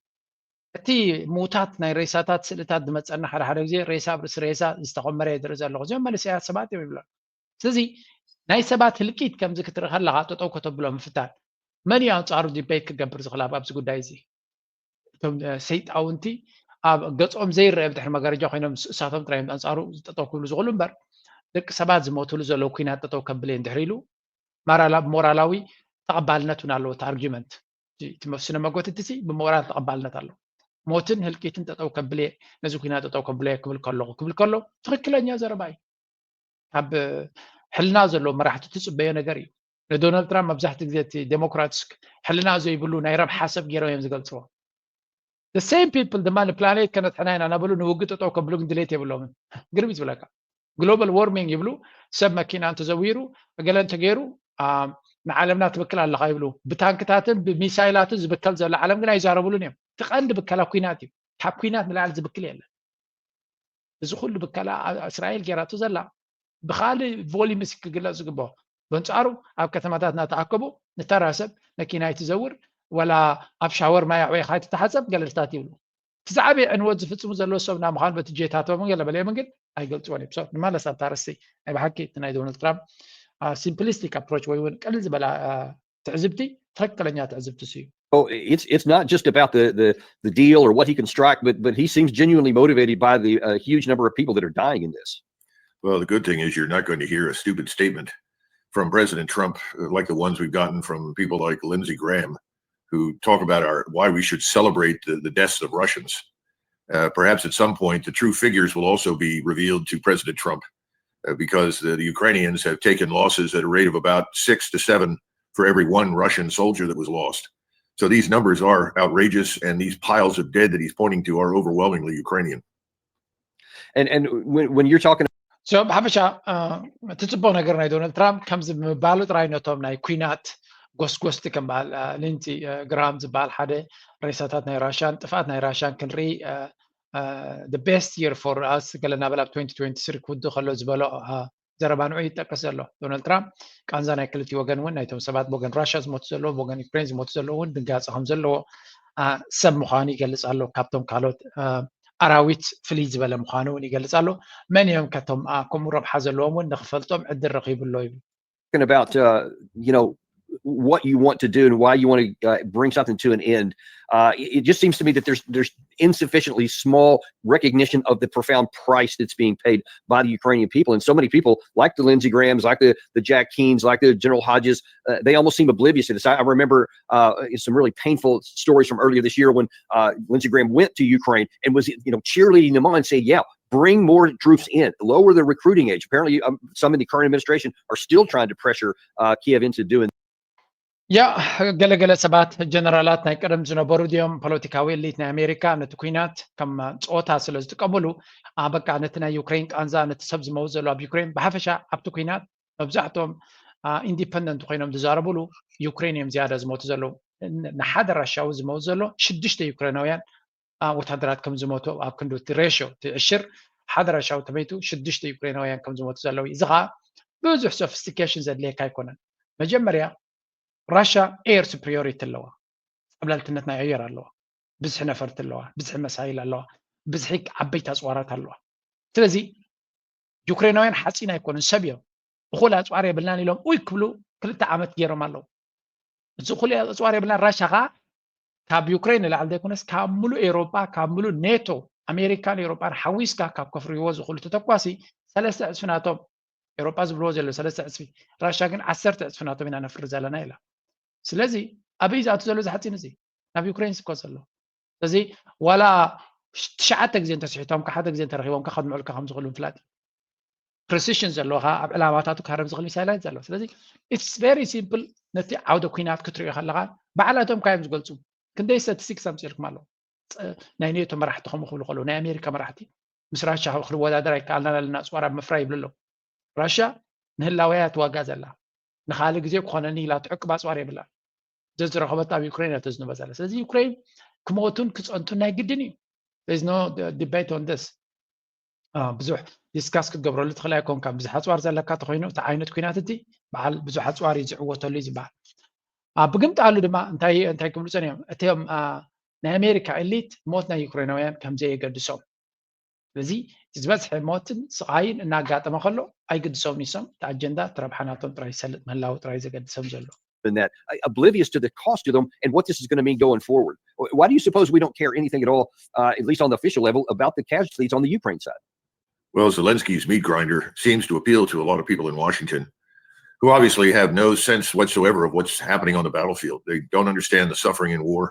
እቲ ምውታት ናይ ሬሳታት ስእልታት ዝመፀና ሓደ ሓደ ግዜ ሬሳ ኣብ ርእሲ ሬሳ ዝተኾመረ እየ ዝርኢ ዘለኹ። እዚኦም መንእሰያት ሰባት እዮም ይብሎ። ስለዚ ናይ ሰባት ህልቂት ከምዚ ክትርኢ ከለካ ጠጠው ከተብሎ ምፍታን። መን እዩ ኣንፃሩ ዲቤት ክገብር ዝኽእል ኣብ ኣብዚ ጉዳይ እዚ? እቶም ሰይጣውንቲ ኣብ ገጾም ዘይረአ ብድሕሪ መጋረጃ ኮይኖም እሳቶም ጥራይ ኣንጻሩ ጠጠው ክብሉ ዝኽእሉ እምበር ደቂ ሰባት ዝሞትሉ ዘለዉ ኩናት ጠጠው ከብል እየ እንድሕር ኢሉ ሞራላዊ ተቐባልነት እውን ኣለዎ። እቲ ኣርጊመንት እቲ ስነ መጎትቲ ሲ ብሞራል ተቐባልነት ኣለዎ። ሞትን ህልቂትን ጠጠው ከብል እየ፣ ነዚ ኩናት ጠጠው ከብሎ እየ ክብል ከለኹ ክብል ከሎ ትኽክለኛ ዘረባ እዩ። ካብ ሕልና ዘለዎ መራሕቲ ትፅበዮ ነገር እዩ። ንዶናልድ ትራምፕ መብዛሕትኡ ግዜ እቲ ዴሞክራትስ ሕልና ዘይብሉ ናይ ረብሓ ሰብ ገይሮም እዮም ዝገልፅዎ። The same people ድማ ንፕላኔት ከነድሕና ኢና እናበሉ ንውግእ ጠጠው ከብሉ ግን ድሌት የብሎምን። ግርም እዩ ዝብለካ። ግሎባል ዎርሚንግ ይብሉ፣ ሰብ መኪና እንተዘዊሩ ገለ እንተገይሩ ንዓለምና ትብክል ኣለኻ ይብሉ። ብታንክታትን ብሚሳይላትን ዝብከል ዘሎ ዓለም ግን ኣይዛረብሉን እዮም። እቲ ቀንዲ ብከላ ኩናት እዩ። ካብ ኩናት ንላዕሊ ዝብክል የለን። እዚ ኩሉ ብከላ እስራኤል ገይራቶ ዘላ ብካልእ ቮሊምስ ክግለፅ ዝግብኦ። በንፃሩ ኣብ ከተማታት እናተኣከቡ ንተራ ሰብ መኪና ኣይትዘውር ወላ ኣብ ሻወር ማይ ኣዕበይካ ኣይትተሓፀብ ገለልታት ይብሉ። እቲ ዝዓበየ ዕንወት ዝፍፅሙ ዘለዉ ሰብ እና ምዃኑ በቲ ጄታቶም ገለ በለዮምን ግን ኣይገልፅዎን እዮም። ንመለስ ኣብታ ርእሲ ናይ ብሓቂ እቲ ናይ ዶናልድ ትራምፕ ሲምፕሊስቲክ ኣፕሮች ወይ እውን ቅልል ዝበላ ትዕዝብቲ ትክክለኛ ትዕዝብቲ እዩ። Oh, it's it's not just about the the the deal or what he can strike, but but he seems genuinely motivated by the uh, huge number of people that are dying in this. Well, the good thing is you're not going to hear a stupid statement from President Trump uh, like the ones we've gotten from people like Lindsey Graham, who talk about our why we should celebrate the, the deaths of Russians. Uh, perhaps at some point the true figures will also be revealed to President Trump uh, because the, the Ukrainians have taken losses at a rate of about six to seven for every one Russian soldier that was lost. So these numbers are outrageous, and these piles of dead that he's pointing to are overwhelmingly Ukrainian. And and when, when you're talking so ብሓፈሻ እቲ ፅቡቅ ነገር ናይ ዶናልድ ትራምፕ ከምዚ ምባሉ ጥራይ ነቶም ናይ ኩናት ጎስጎስቲ ከም በዓል ሊንዚ ግራሃም ዝበሃል ሓደ ሬሳታት ናይ ራሽያን ጥፍኣት ናይ ራሽያን ክንርኢ the best year for us ገለ እናበለ ኣብ twenty twenty-three ክውድእ ከሎ ዝበሎ ዘረባ ንዑ ይጠቀስ ዘሎ ዶናልድ ትራምፕ። ቃንዛ ናይ ክልቲ ወገን እውን ናይቶም ሰባት ብወገን ራሽያ ዝሞቱ ዘለዉ ብወገን ዩክሬን ዝሞቱ ዘለዉ እውን ድንጋፂ ከም ዘለዎ ሰብ ምዃኑ ይገልፅ ኣሎ። ካብቶም ካልኦት ኣራዊት ፍልይ ዝበለ ምዃኑ እውን ይገልፅ ኣሎ። መን እዮም ከቶም ከምኡ ረብሓ ዘለዎም እውን ንክፈልጦም ዕድል ረኺቡ ኣሎ ይብል። About uh, you know what you want to do and why you want to uh, bring something to an end. Uh, it, it just seems to me that there's there's insufficiently small recognition of the profound price that's being paid by the Ukrainian people. And so many people, like the Lindsey Grahams, like the, the Jack Keanes, like the General Hodges, uh, they almost seem oblivious to this. I, I remember uh, some really painful stories from earlier this year when uh, Lindsey Graham went to Ukraine and was, you know, cheerleading them on and saying, "Yeah, bring more troops in, lower the recruiting age." Apparently, um, some in the current administration are still trying to pressure uh, Kiev into doing ያ ገለገለ ሰባት ጀነራላት ናይ ቀደም ዝነበሩ ድዮም ፖለቲካዊ ኤሊት ናይ ኣሜሪካ ነቲ ኩናት ከም ፀወታ ስለ ዝጥቀምሉ በቃ ነቲ ናይ ዩክሬን ቃንዛ ነቲ ሰብ ዝመውት ዘሎ ኣብ ዩክሬን ብሓፈሻ ኣብቲ ኩናት መብዛሕትኦም ኢንዲፐንደንት ኮይኖም ዝዛረብሉ ዩክሬን እዮም ዝያዳ ዝሞቱ ዘለዉ። ንሓደ ራሻዊ ዝመውት ዘሎ ሽዱሽተ ዩክሬናውያን ወታደራት ከም ዝሞቱ ኣብ ክንዱ እቲ ሬሽዮ እቲ ዕሽር ሓደ ራሻዊ ተመይቱ ሽዱሽተ ዩክሬናውያን ከም ዝሞቱ ዘለዉ እዚ ከዓ ብዙሕ ሶፊስቲኬሽን ዘድልየካ ኣይኮነን። መጀመርያ ራሻ ኤር ሱፕሪዮሪቲ ኣለዋ። ፀብለልትነት ናይ ኣየር ኣለዋ። ብዝሒ ነፈርቲ ኣለዋ። ብዝሒ መሳይል ኣለዋ። ብዝሒ ዓበይቲ ኣፅዋራት ኣለዋ። ስለዚ ዩክሬናውያን ሓፂን ኣይኮኑን፣ ሰብ እዮም። እኹል ኣፅዋር የብልናን ኢሎም ኡይ ክብሉ ክልተ ዓመት ገይሮም ኣለዉ። እዚ እኹል ኣፅዋር የብልናን፣ ራሻ ከዓ ካብ ዩክሬን ንላዕሊ ዘይኮነስ ካብ ሙሉእ ኤውሮጳ፣ ካብ ሙሉእ ኔቶ፣ ኣሜሪካን ኤውሮጳን ሓዊስካ ካብ ከፍርይዎ ዝኽእሉ ተተኳሲ ሰለስተ ዕፅፊ ናቶም፣ ኤውሮጳ ዝብልዎ ዘሎ ሰለስተ ዕፅፊ፣ ራሻ ግን ዓሰርተ ዕፅፊ ናቶም ኢና ነፍሪ ዘለና ኢላ። ስለዚ ኣበይ ዝኣቱ ዘሎ እዚ ሓፂን እዚ? ናብ ዩክሬን ስኮ ዘሎ። ስለዚ ዋላ ትሽዓተ ግዜ እንተስሒቶም፣ ሓደ ግዜ እንተረኺቦም ከኸድምዑልካ ከም ዝኽእሉ ምፍላጥ እዩ። ፕሪሲሽን ዘለዎ ከዓ ኣብ ዕላማታቱ ክሃርም ዝኽእል ሚሳይላት ዘሎ። ስለዚ it's very simple። ነቲ ዓውደ ኩናት ክትሪኦ ከለኻ ባዕላቶም ካዮም ዝገልፁ። ክንደይ ስታቲስቲክስ ኣምፅእልኩም ኣለዉ። ናይ ኔቶ መራሕቲ ከምኡ ክብሉ ከለዉ፣ ናይ ኣሜሪካ መራሕቲ ምስ ራሻ ክወዳደር ኣይከኣልናን ኣለና፣ ኣፅዋር ኣብ ምፍራይ ይብሉ ኣለዉ። ራሻ ንህላወያ ትዋጋ ዘላ፣ ንኻልእ ግዜ ክኾነኒ ኢላ ትዕቅብ ኣፅዋር የብላን። ዘዝረኸበት ኣብ ዩክሬን እያ ተዝንበ ዘላ። ስለዚ ዩክሬን ክሞቱን ክፀንቱን ናይ ግድን እዩ። There's no debate on this። ብዙሕ ዲስካስ ክትገብረሉ ትኽእል ኣይኮንካ። ብዙሕ ኣፅዋር ዘለካ ተኮይኑ እቲ ዓይነት ኩናት እቲ በዓል ብዙሕ ኣፅዋር እዩ ዝዕወተሉ እዩ ዝበሃል። ብግምጣሉ ድማ እንታይ እንታይ ክብሉ ፀኒሖም እቲኦም ናይ ኣሜሪካ ኤሊት ሞት ናይ ዩክሬናውያን ከምዘየገድሶም። ስለዚ ዝበዝሐ ሞትን ስቓይን እናጋጠመ ከሎ ኣይግድሶም፣ ንሶም እቲ ኣጀንዳ እቲ ረብሓ ናቶም ጥራይ ዝሰልጥ ምህላው ጥራይ ዘገድሶም ዘሎ። Than that, oblivious to the cost to them and what this is going to mean going forward. Why do you suppose we don't care anything at all, uh, at least on the official level, about the casualties on the Ukraine side? Well, Zelensky's meat grinder seems to appeal to a lot of people in Washington who obviously have no sense whatsoever of what's happening on the battlefield. They don't understand the suffering in war.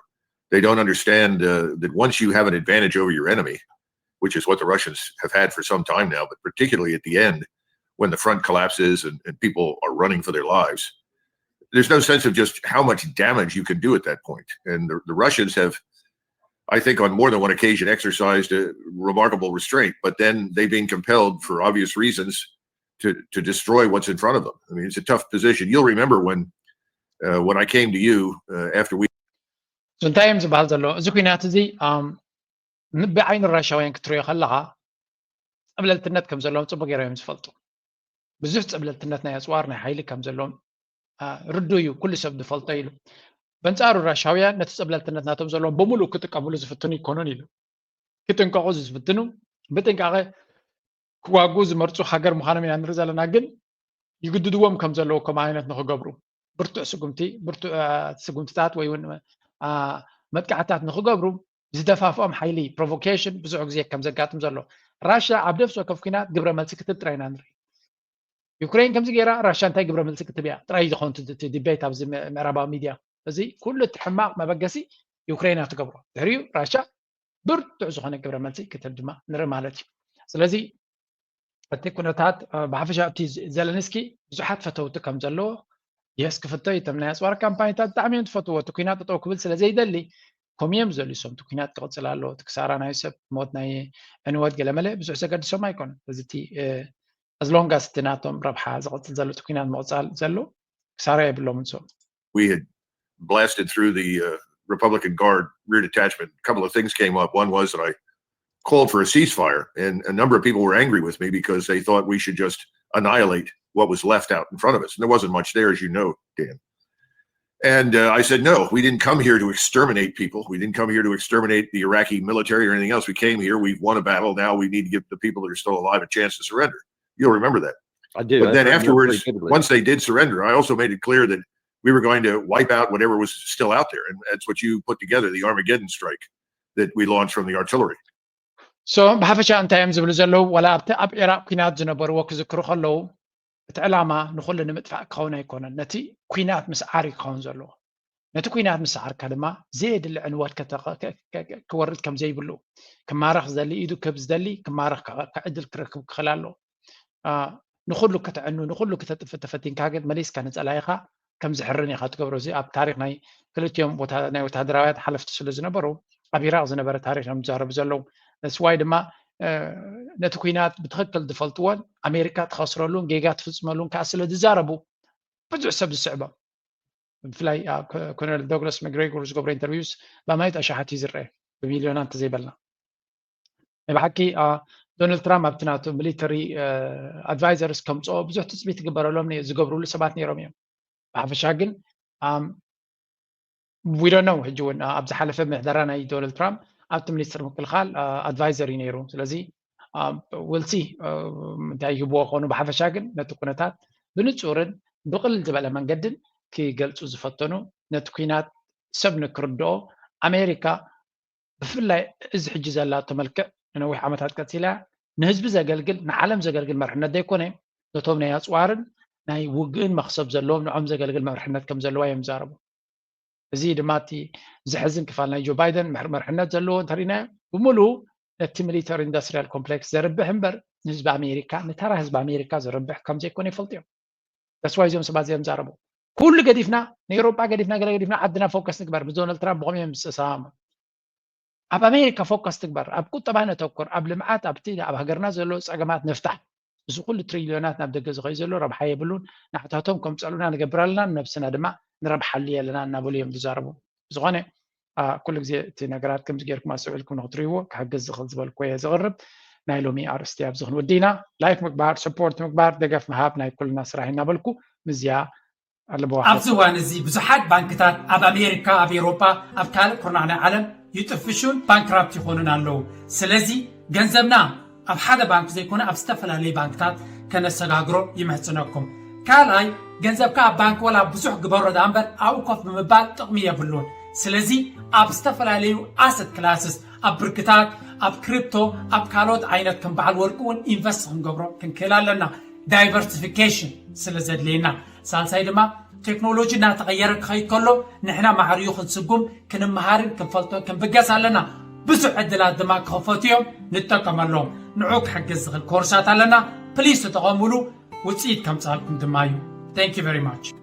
They don't understand uh, that once you have an advantage over your enemy, which is what the Russians have had for some time now, but particularly at the end when the front collapses and, and people are running for their lives, there's no sense of just how much damage you can do at that point. And the, the Russians have, I think, on more than one occasion exercised a remarkable restraint, but then they've been compelled for obvious reasons to, to destroy what's in front of them. I mean, it's a tough position. You'll remember when uh, when I came to you uh, after we እንታይ እዮም ዝበሃል ዘሎ? እዚ ኩናት እዚ ብዓይኒ ራሻውያን ክትሪኦ ከለኻ ፀብለልትነት ከም ዘለዎም ፅቡቅ ገይሮም እዮም ዝፈልጡ። ብዙሕ ፀብለልትነት ናይ ኣፅዋር ናይ ሓይሊ ከም ዘለዎም ርዱ እዩ፣ ኩሉ ሰብ ዝፈልጦ ኢሉ። በንፃሩ ራሻውያን ነቲ ፀብለልትነት ናቶም ዘለዎም ብምሉእ ክጥቀምሉ ዝፍትኑ ይኮኑን ኢሉ። ክጥንቀቁ ዝፍትኑ፣ ብጥንቃቄ ክዋጉ ዝመርፁ ሃገር ምዃኖም ኢና ንርኢ ዘለና። ግን ይግድድዎም ከም ዘለዉ ከም ዓይነት ንክገብሩ ብርቱዕ ስጉምቲ ብርቱዕ ስጉምትታት ወይ እውን መጥቃዕታት ንክገብሩ ዝደፋፍኦም ሓይሊ ፕሮቮኬሽን ብዙሕ ግዜ ከም ዘጋጥም ዘሎ። ራሻ ኣብ ነፍሲ ወከፍ ኩናት ግብረ መልሲ ክትብ ጥራይ ኢና ንርኢ። ዩክሬን ከምዚ ገይራ ራሻ እንታይ ግብረ መልሲ ክትብ እያ ጥራይ ዝኾን ዲቤት ኣብዚ ምዕራባዊ ሚድያ። እዚ ኩሉ እቲ ሕማቕ መበገሲ ዩክሬን እያ ትገብሮ። ድሕሪኡ ራሻ ብርቱዕ ዝኾነ ግብረ መልሲ ክትብ ድማ ንርኢ ማለት እዩ። ስለዚ እቲ ኩነታት ብሓፈሻ እቲ ዘለንስኪ ብዙሓት ፈተውቲ ከም ዘለዎ የስ ክፍቶ እዩ። እቶም ናይ ኣፅዋር ካምፓኒታት ብጣዕሚ እዮም ትፈትዎ። እቲ ኩናት ጠጠው ክብል ስለ ዘይደሊ ከምኡ እዮም ዝደልዩ። እሶም እቲ ኩናት ክቕፅል ኣለዎ። እቲ ክሳራ ናይ ሰብ ሞት ናይ ዕንወት ገለመለ ብዙሕ ዘገድሶም ኣይኮነን። እዚ እቲ ኣዝሎንጋስ እቲ ናቶም ረብሓ ዝቕፅል ዘሎ እቲ ኩናት ምቕፃል ዘሎ ክሳራ የብሎምን እሶም። We had blasted through the uh, Republican Guard rear detachment. A couple of things came up. One was that I called for a ceasefire, and a number of people were angry with me because they thought we should just annihilate what was left out in front of us. And there wasn't much there, as you know, Dan. And uh, I said, no, we didn't come here to exterminate people. We didn't come here to exterminate the Iraqi military or anything else. We came here. We've won a battle. Now we need to give the people that are still alive a chance to surrender. You'll remember that. I do. But then afterwards, once they did surrender, I also made it clear that we were going to wipe out whatever was still out there. And that's what you put together, the Armageddon strike that we launched from the artillery. So ብሓፈሻ እንታይ እዮም ዝብሉ ዘለዉ? ዋላ ኣብቲ ኣብ ኢራቅ ኩናት ዝነበርዎ ክዝክሩ ከለዉ እቲ ዕላማ ንኩሉ ንምጥፋእ ክኸውን ኣይኮነን። ነቲ ኩናት ምስዓር እዩ ክኸውን ዘለዎ። ነቲ ኩናት ምስዓርካ ድማ ዘየድሊ ዕንወት ክወርድ ከም ዘይብሉ፣ ክማረኽ ዝደሊ ኢዱ ክህብ ዝደሊ ክማረኽ ክዕድል ክረክብ ክኽእል ኣለዎ። ንኩሉ ከተዕኑ ንኩሉ ክተጥፍ ተፈቲንካ ግን መሊስካ ንፀላኢኻ ከም ዝሕርን ኢኻ ትገብሮ። እዚ ኣብ ታሪክ ናይ ክልቲኦም ናይ ወታደራውያን ሓለፍቲ ስለ ዝነበሩ ኣብ ኢራቅ ዝነበረ ታሪክ እዮም ዝዛረቡ ዘለዉ። ስዋይ ድማ ነቲ ኩናት ብትክክል ዝፈልጥዎን ኣሜሪካ ትኸስረሉን ጌጋ ትፍፅመሉን ከዓ ስለ ዝዛረቡ ብዙሕ ሰብ ዝስዕቦም። ብፍላይ ኮሎኔል ዶግላስ መግሬጎር ዝገብሮ ኢንተርቪውስ ብኣማይት ኣሻሓት እዩ ዝረአ፣ ብሚልዮናት እንተዘይበልና። ናይ ብሓቂ ዶናልድ ትራምፕ ኣብቲ ናቱ ሚሊተሪ ኣድቫይዘርስ ከምፅኦ ብዙሕ ትፅቢት ይግበረሎም ዝገብርሉ ሰባት ነይሮም እዮም። ብሓፈሻ ግን ዊዶነው ሕጂ እውን ኣብ ዝሓለፈ ምሕደራ ናይ ዶናልድ ትራምፕ ኣብቲ ሚኒስትር ምክልኻል ኣድቫይዘር እዩ ነይሩ። ስለዚ ውልሲ እንታይ ይህብዎ ከኑ። ብሓፈሻ ግን ነቲ ኩነታት ብንጹርን ብቕልል ዝበለ መንገድን ክገልጹ ዝፈተኑ፣ ነቲ ኩናት ሰብ ንክርድኦ፣ ኣሜሪካ ብፍላይ እዚ ሕጂ ዘላቶ መልክዕ ንነዊሕ ዓመታት ቀጺላ፣ ንህዝቢ ዘገልግል፣ ንዓለም ዘገልግል መርሕነት ዘይኮነ፣ ነቶም ናይ ኣጽዋርን ናይ ውግእን መኽሰብ ዘለዎም ንዖም ዘገልግል መርሕነት ከም ዘለዋ እዮም ዝዛረቡ። እዚ ድማ እቲ ዘሕዝን ክፋል ናይ ጆ ባይደን መርሕነት ዘለዎ እንተሪእናዮ፣ ብምሉኡ ነቲ ሚሊተሪ ኢንዱስትሪያል ኮምፕሌክስ ዘርብሕ እምበር፣ ንህዝቢ ኣሜሪካ፣ ንተራ ህዝቢ ኣሜሪካ ዘርብሕ ከም ዘይኮነ ይፈልጡ እዮም። ተስፋ እዞም ሰባት እዚኦም ዛረቡ። ኩሉ ገዲፍና፣ ንኤውሮጳ ገዲፍና፣ ገለ ገዲፍና፣ ዓድና ፎከስ ንግበር። ምስ ዶናልድ ትራምፕ ብኸምኡ እዮም ዝተሰማሙ። ኣብ ኣሜሪካ ፎከስ ትግበር፣ ኣብ ቁጠባ ነተኩር፣ ኣብ ልምዓት፣ ኣብቲ ኣብ ሃገርና ዘሎ ጸገማት ንፍታሕ። እዚ ኩሉ ትሪልዮናት ናብ ደገ ዝኸዩ ዘሎ ረብሓ የብሉን። ንዓታቶም ከም ጸሉና ንገብር ኣለና፣ ንነብስና ድማ ንረብሓሉ ኣለና እናበሉ እዮም ዝዛረቡ። ብዝኾነ ኩሉ ግዜ እቲ ነገራት ከምዚ ጌርኩም ኣስተውዒልኩም ንክትርእይዎ ክሕግዝ ዝኽእል ዝበልኩዎ እየ ዘቕርብ። ናይ ሎሚ ኣርእስቲ ኣብዚ ክንውዲ ኢና። ላይክ ምግባር፣ ሰፖርት ምግባር፣ ደገፍ ምሃብ ናይ ኩልና ስራሕ እናበልኩ ምዝያ ኣለዎ። ኣብዚ እዋን እዚ ብዙሓት ባንክታት ኣብ ኣሜሪካ፣ ኣብ ኤውሮጳ፣ ኣብ ካልእ ኩርናዕ ናይ ዓለም ይጥፍሹን ባንክራፕት ይኾኑን ኣለዉ። ስለዚ ገንዘብና ኣብ ሓደ ባንክ ዘይኮነ ኣብ ዝተፈላለዩ ባንክታት ከነሰጋግሮ ይምሕጽነኩም። ካልኣይ፣ ገንዘብካ ኣብ ባንክ ወላ ብዙሕ ግበሮ ደኣ እምበር ኣብኡ ኮፍ ብምባል ጥቕሚ የብሉን። ስለዚ ኣብ ዝተፈላለዩ ኣሰት ክላስስ፣ ኣብ ብርክታት፣ ኣብ ክሪፕቶ፣ ኣብ ካልኦት ዓይነት ከም በዓል ወርቂ እውን ኢንቨስት ክንገብሮ ክንክእል ኣለና። ዳይቨርሲፊኬሽን ስለ ዘድልየና። ሳልሳይ ድማ ቴክኖሎጂ እናተቐየረ ክኸይድ ከሎ ንሕና ማዕሪኡ ክንስጉም ክንመሃርን ክንፈልጦን ክንብገስ ኣለና። ብዙሕ ዕድላት ድማ ክኸፈቱ እዮም፣ ንጠቀመሎም። ንዑ ክሕግዝ ዝኽእል ኮርሳት ኣለና። ፕሊስ ተጠቐሙሉ፣ ውፅኢት ከምፅኣልኩም ድማ እዩ። Thank you very much።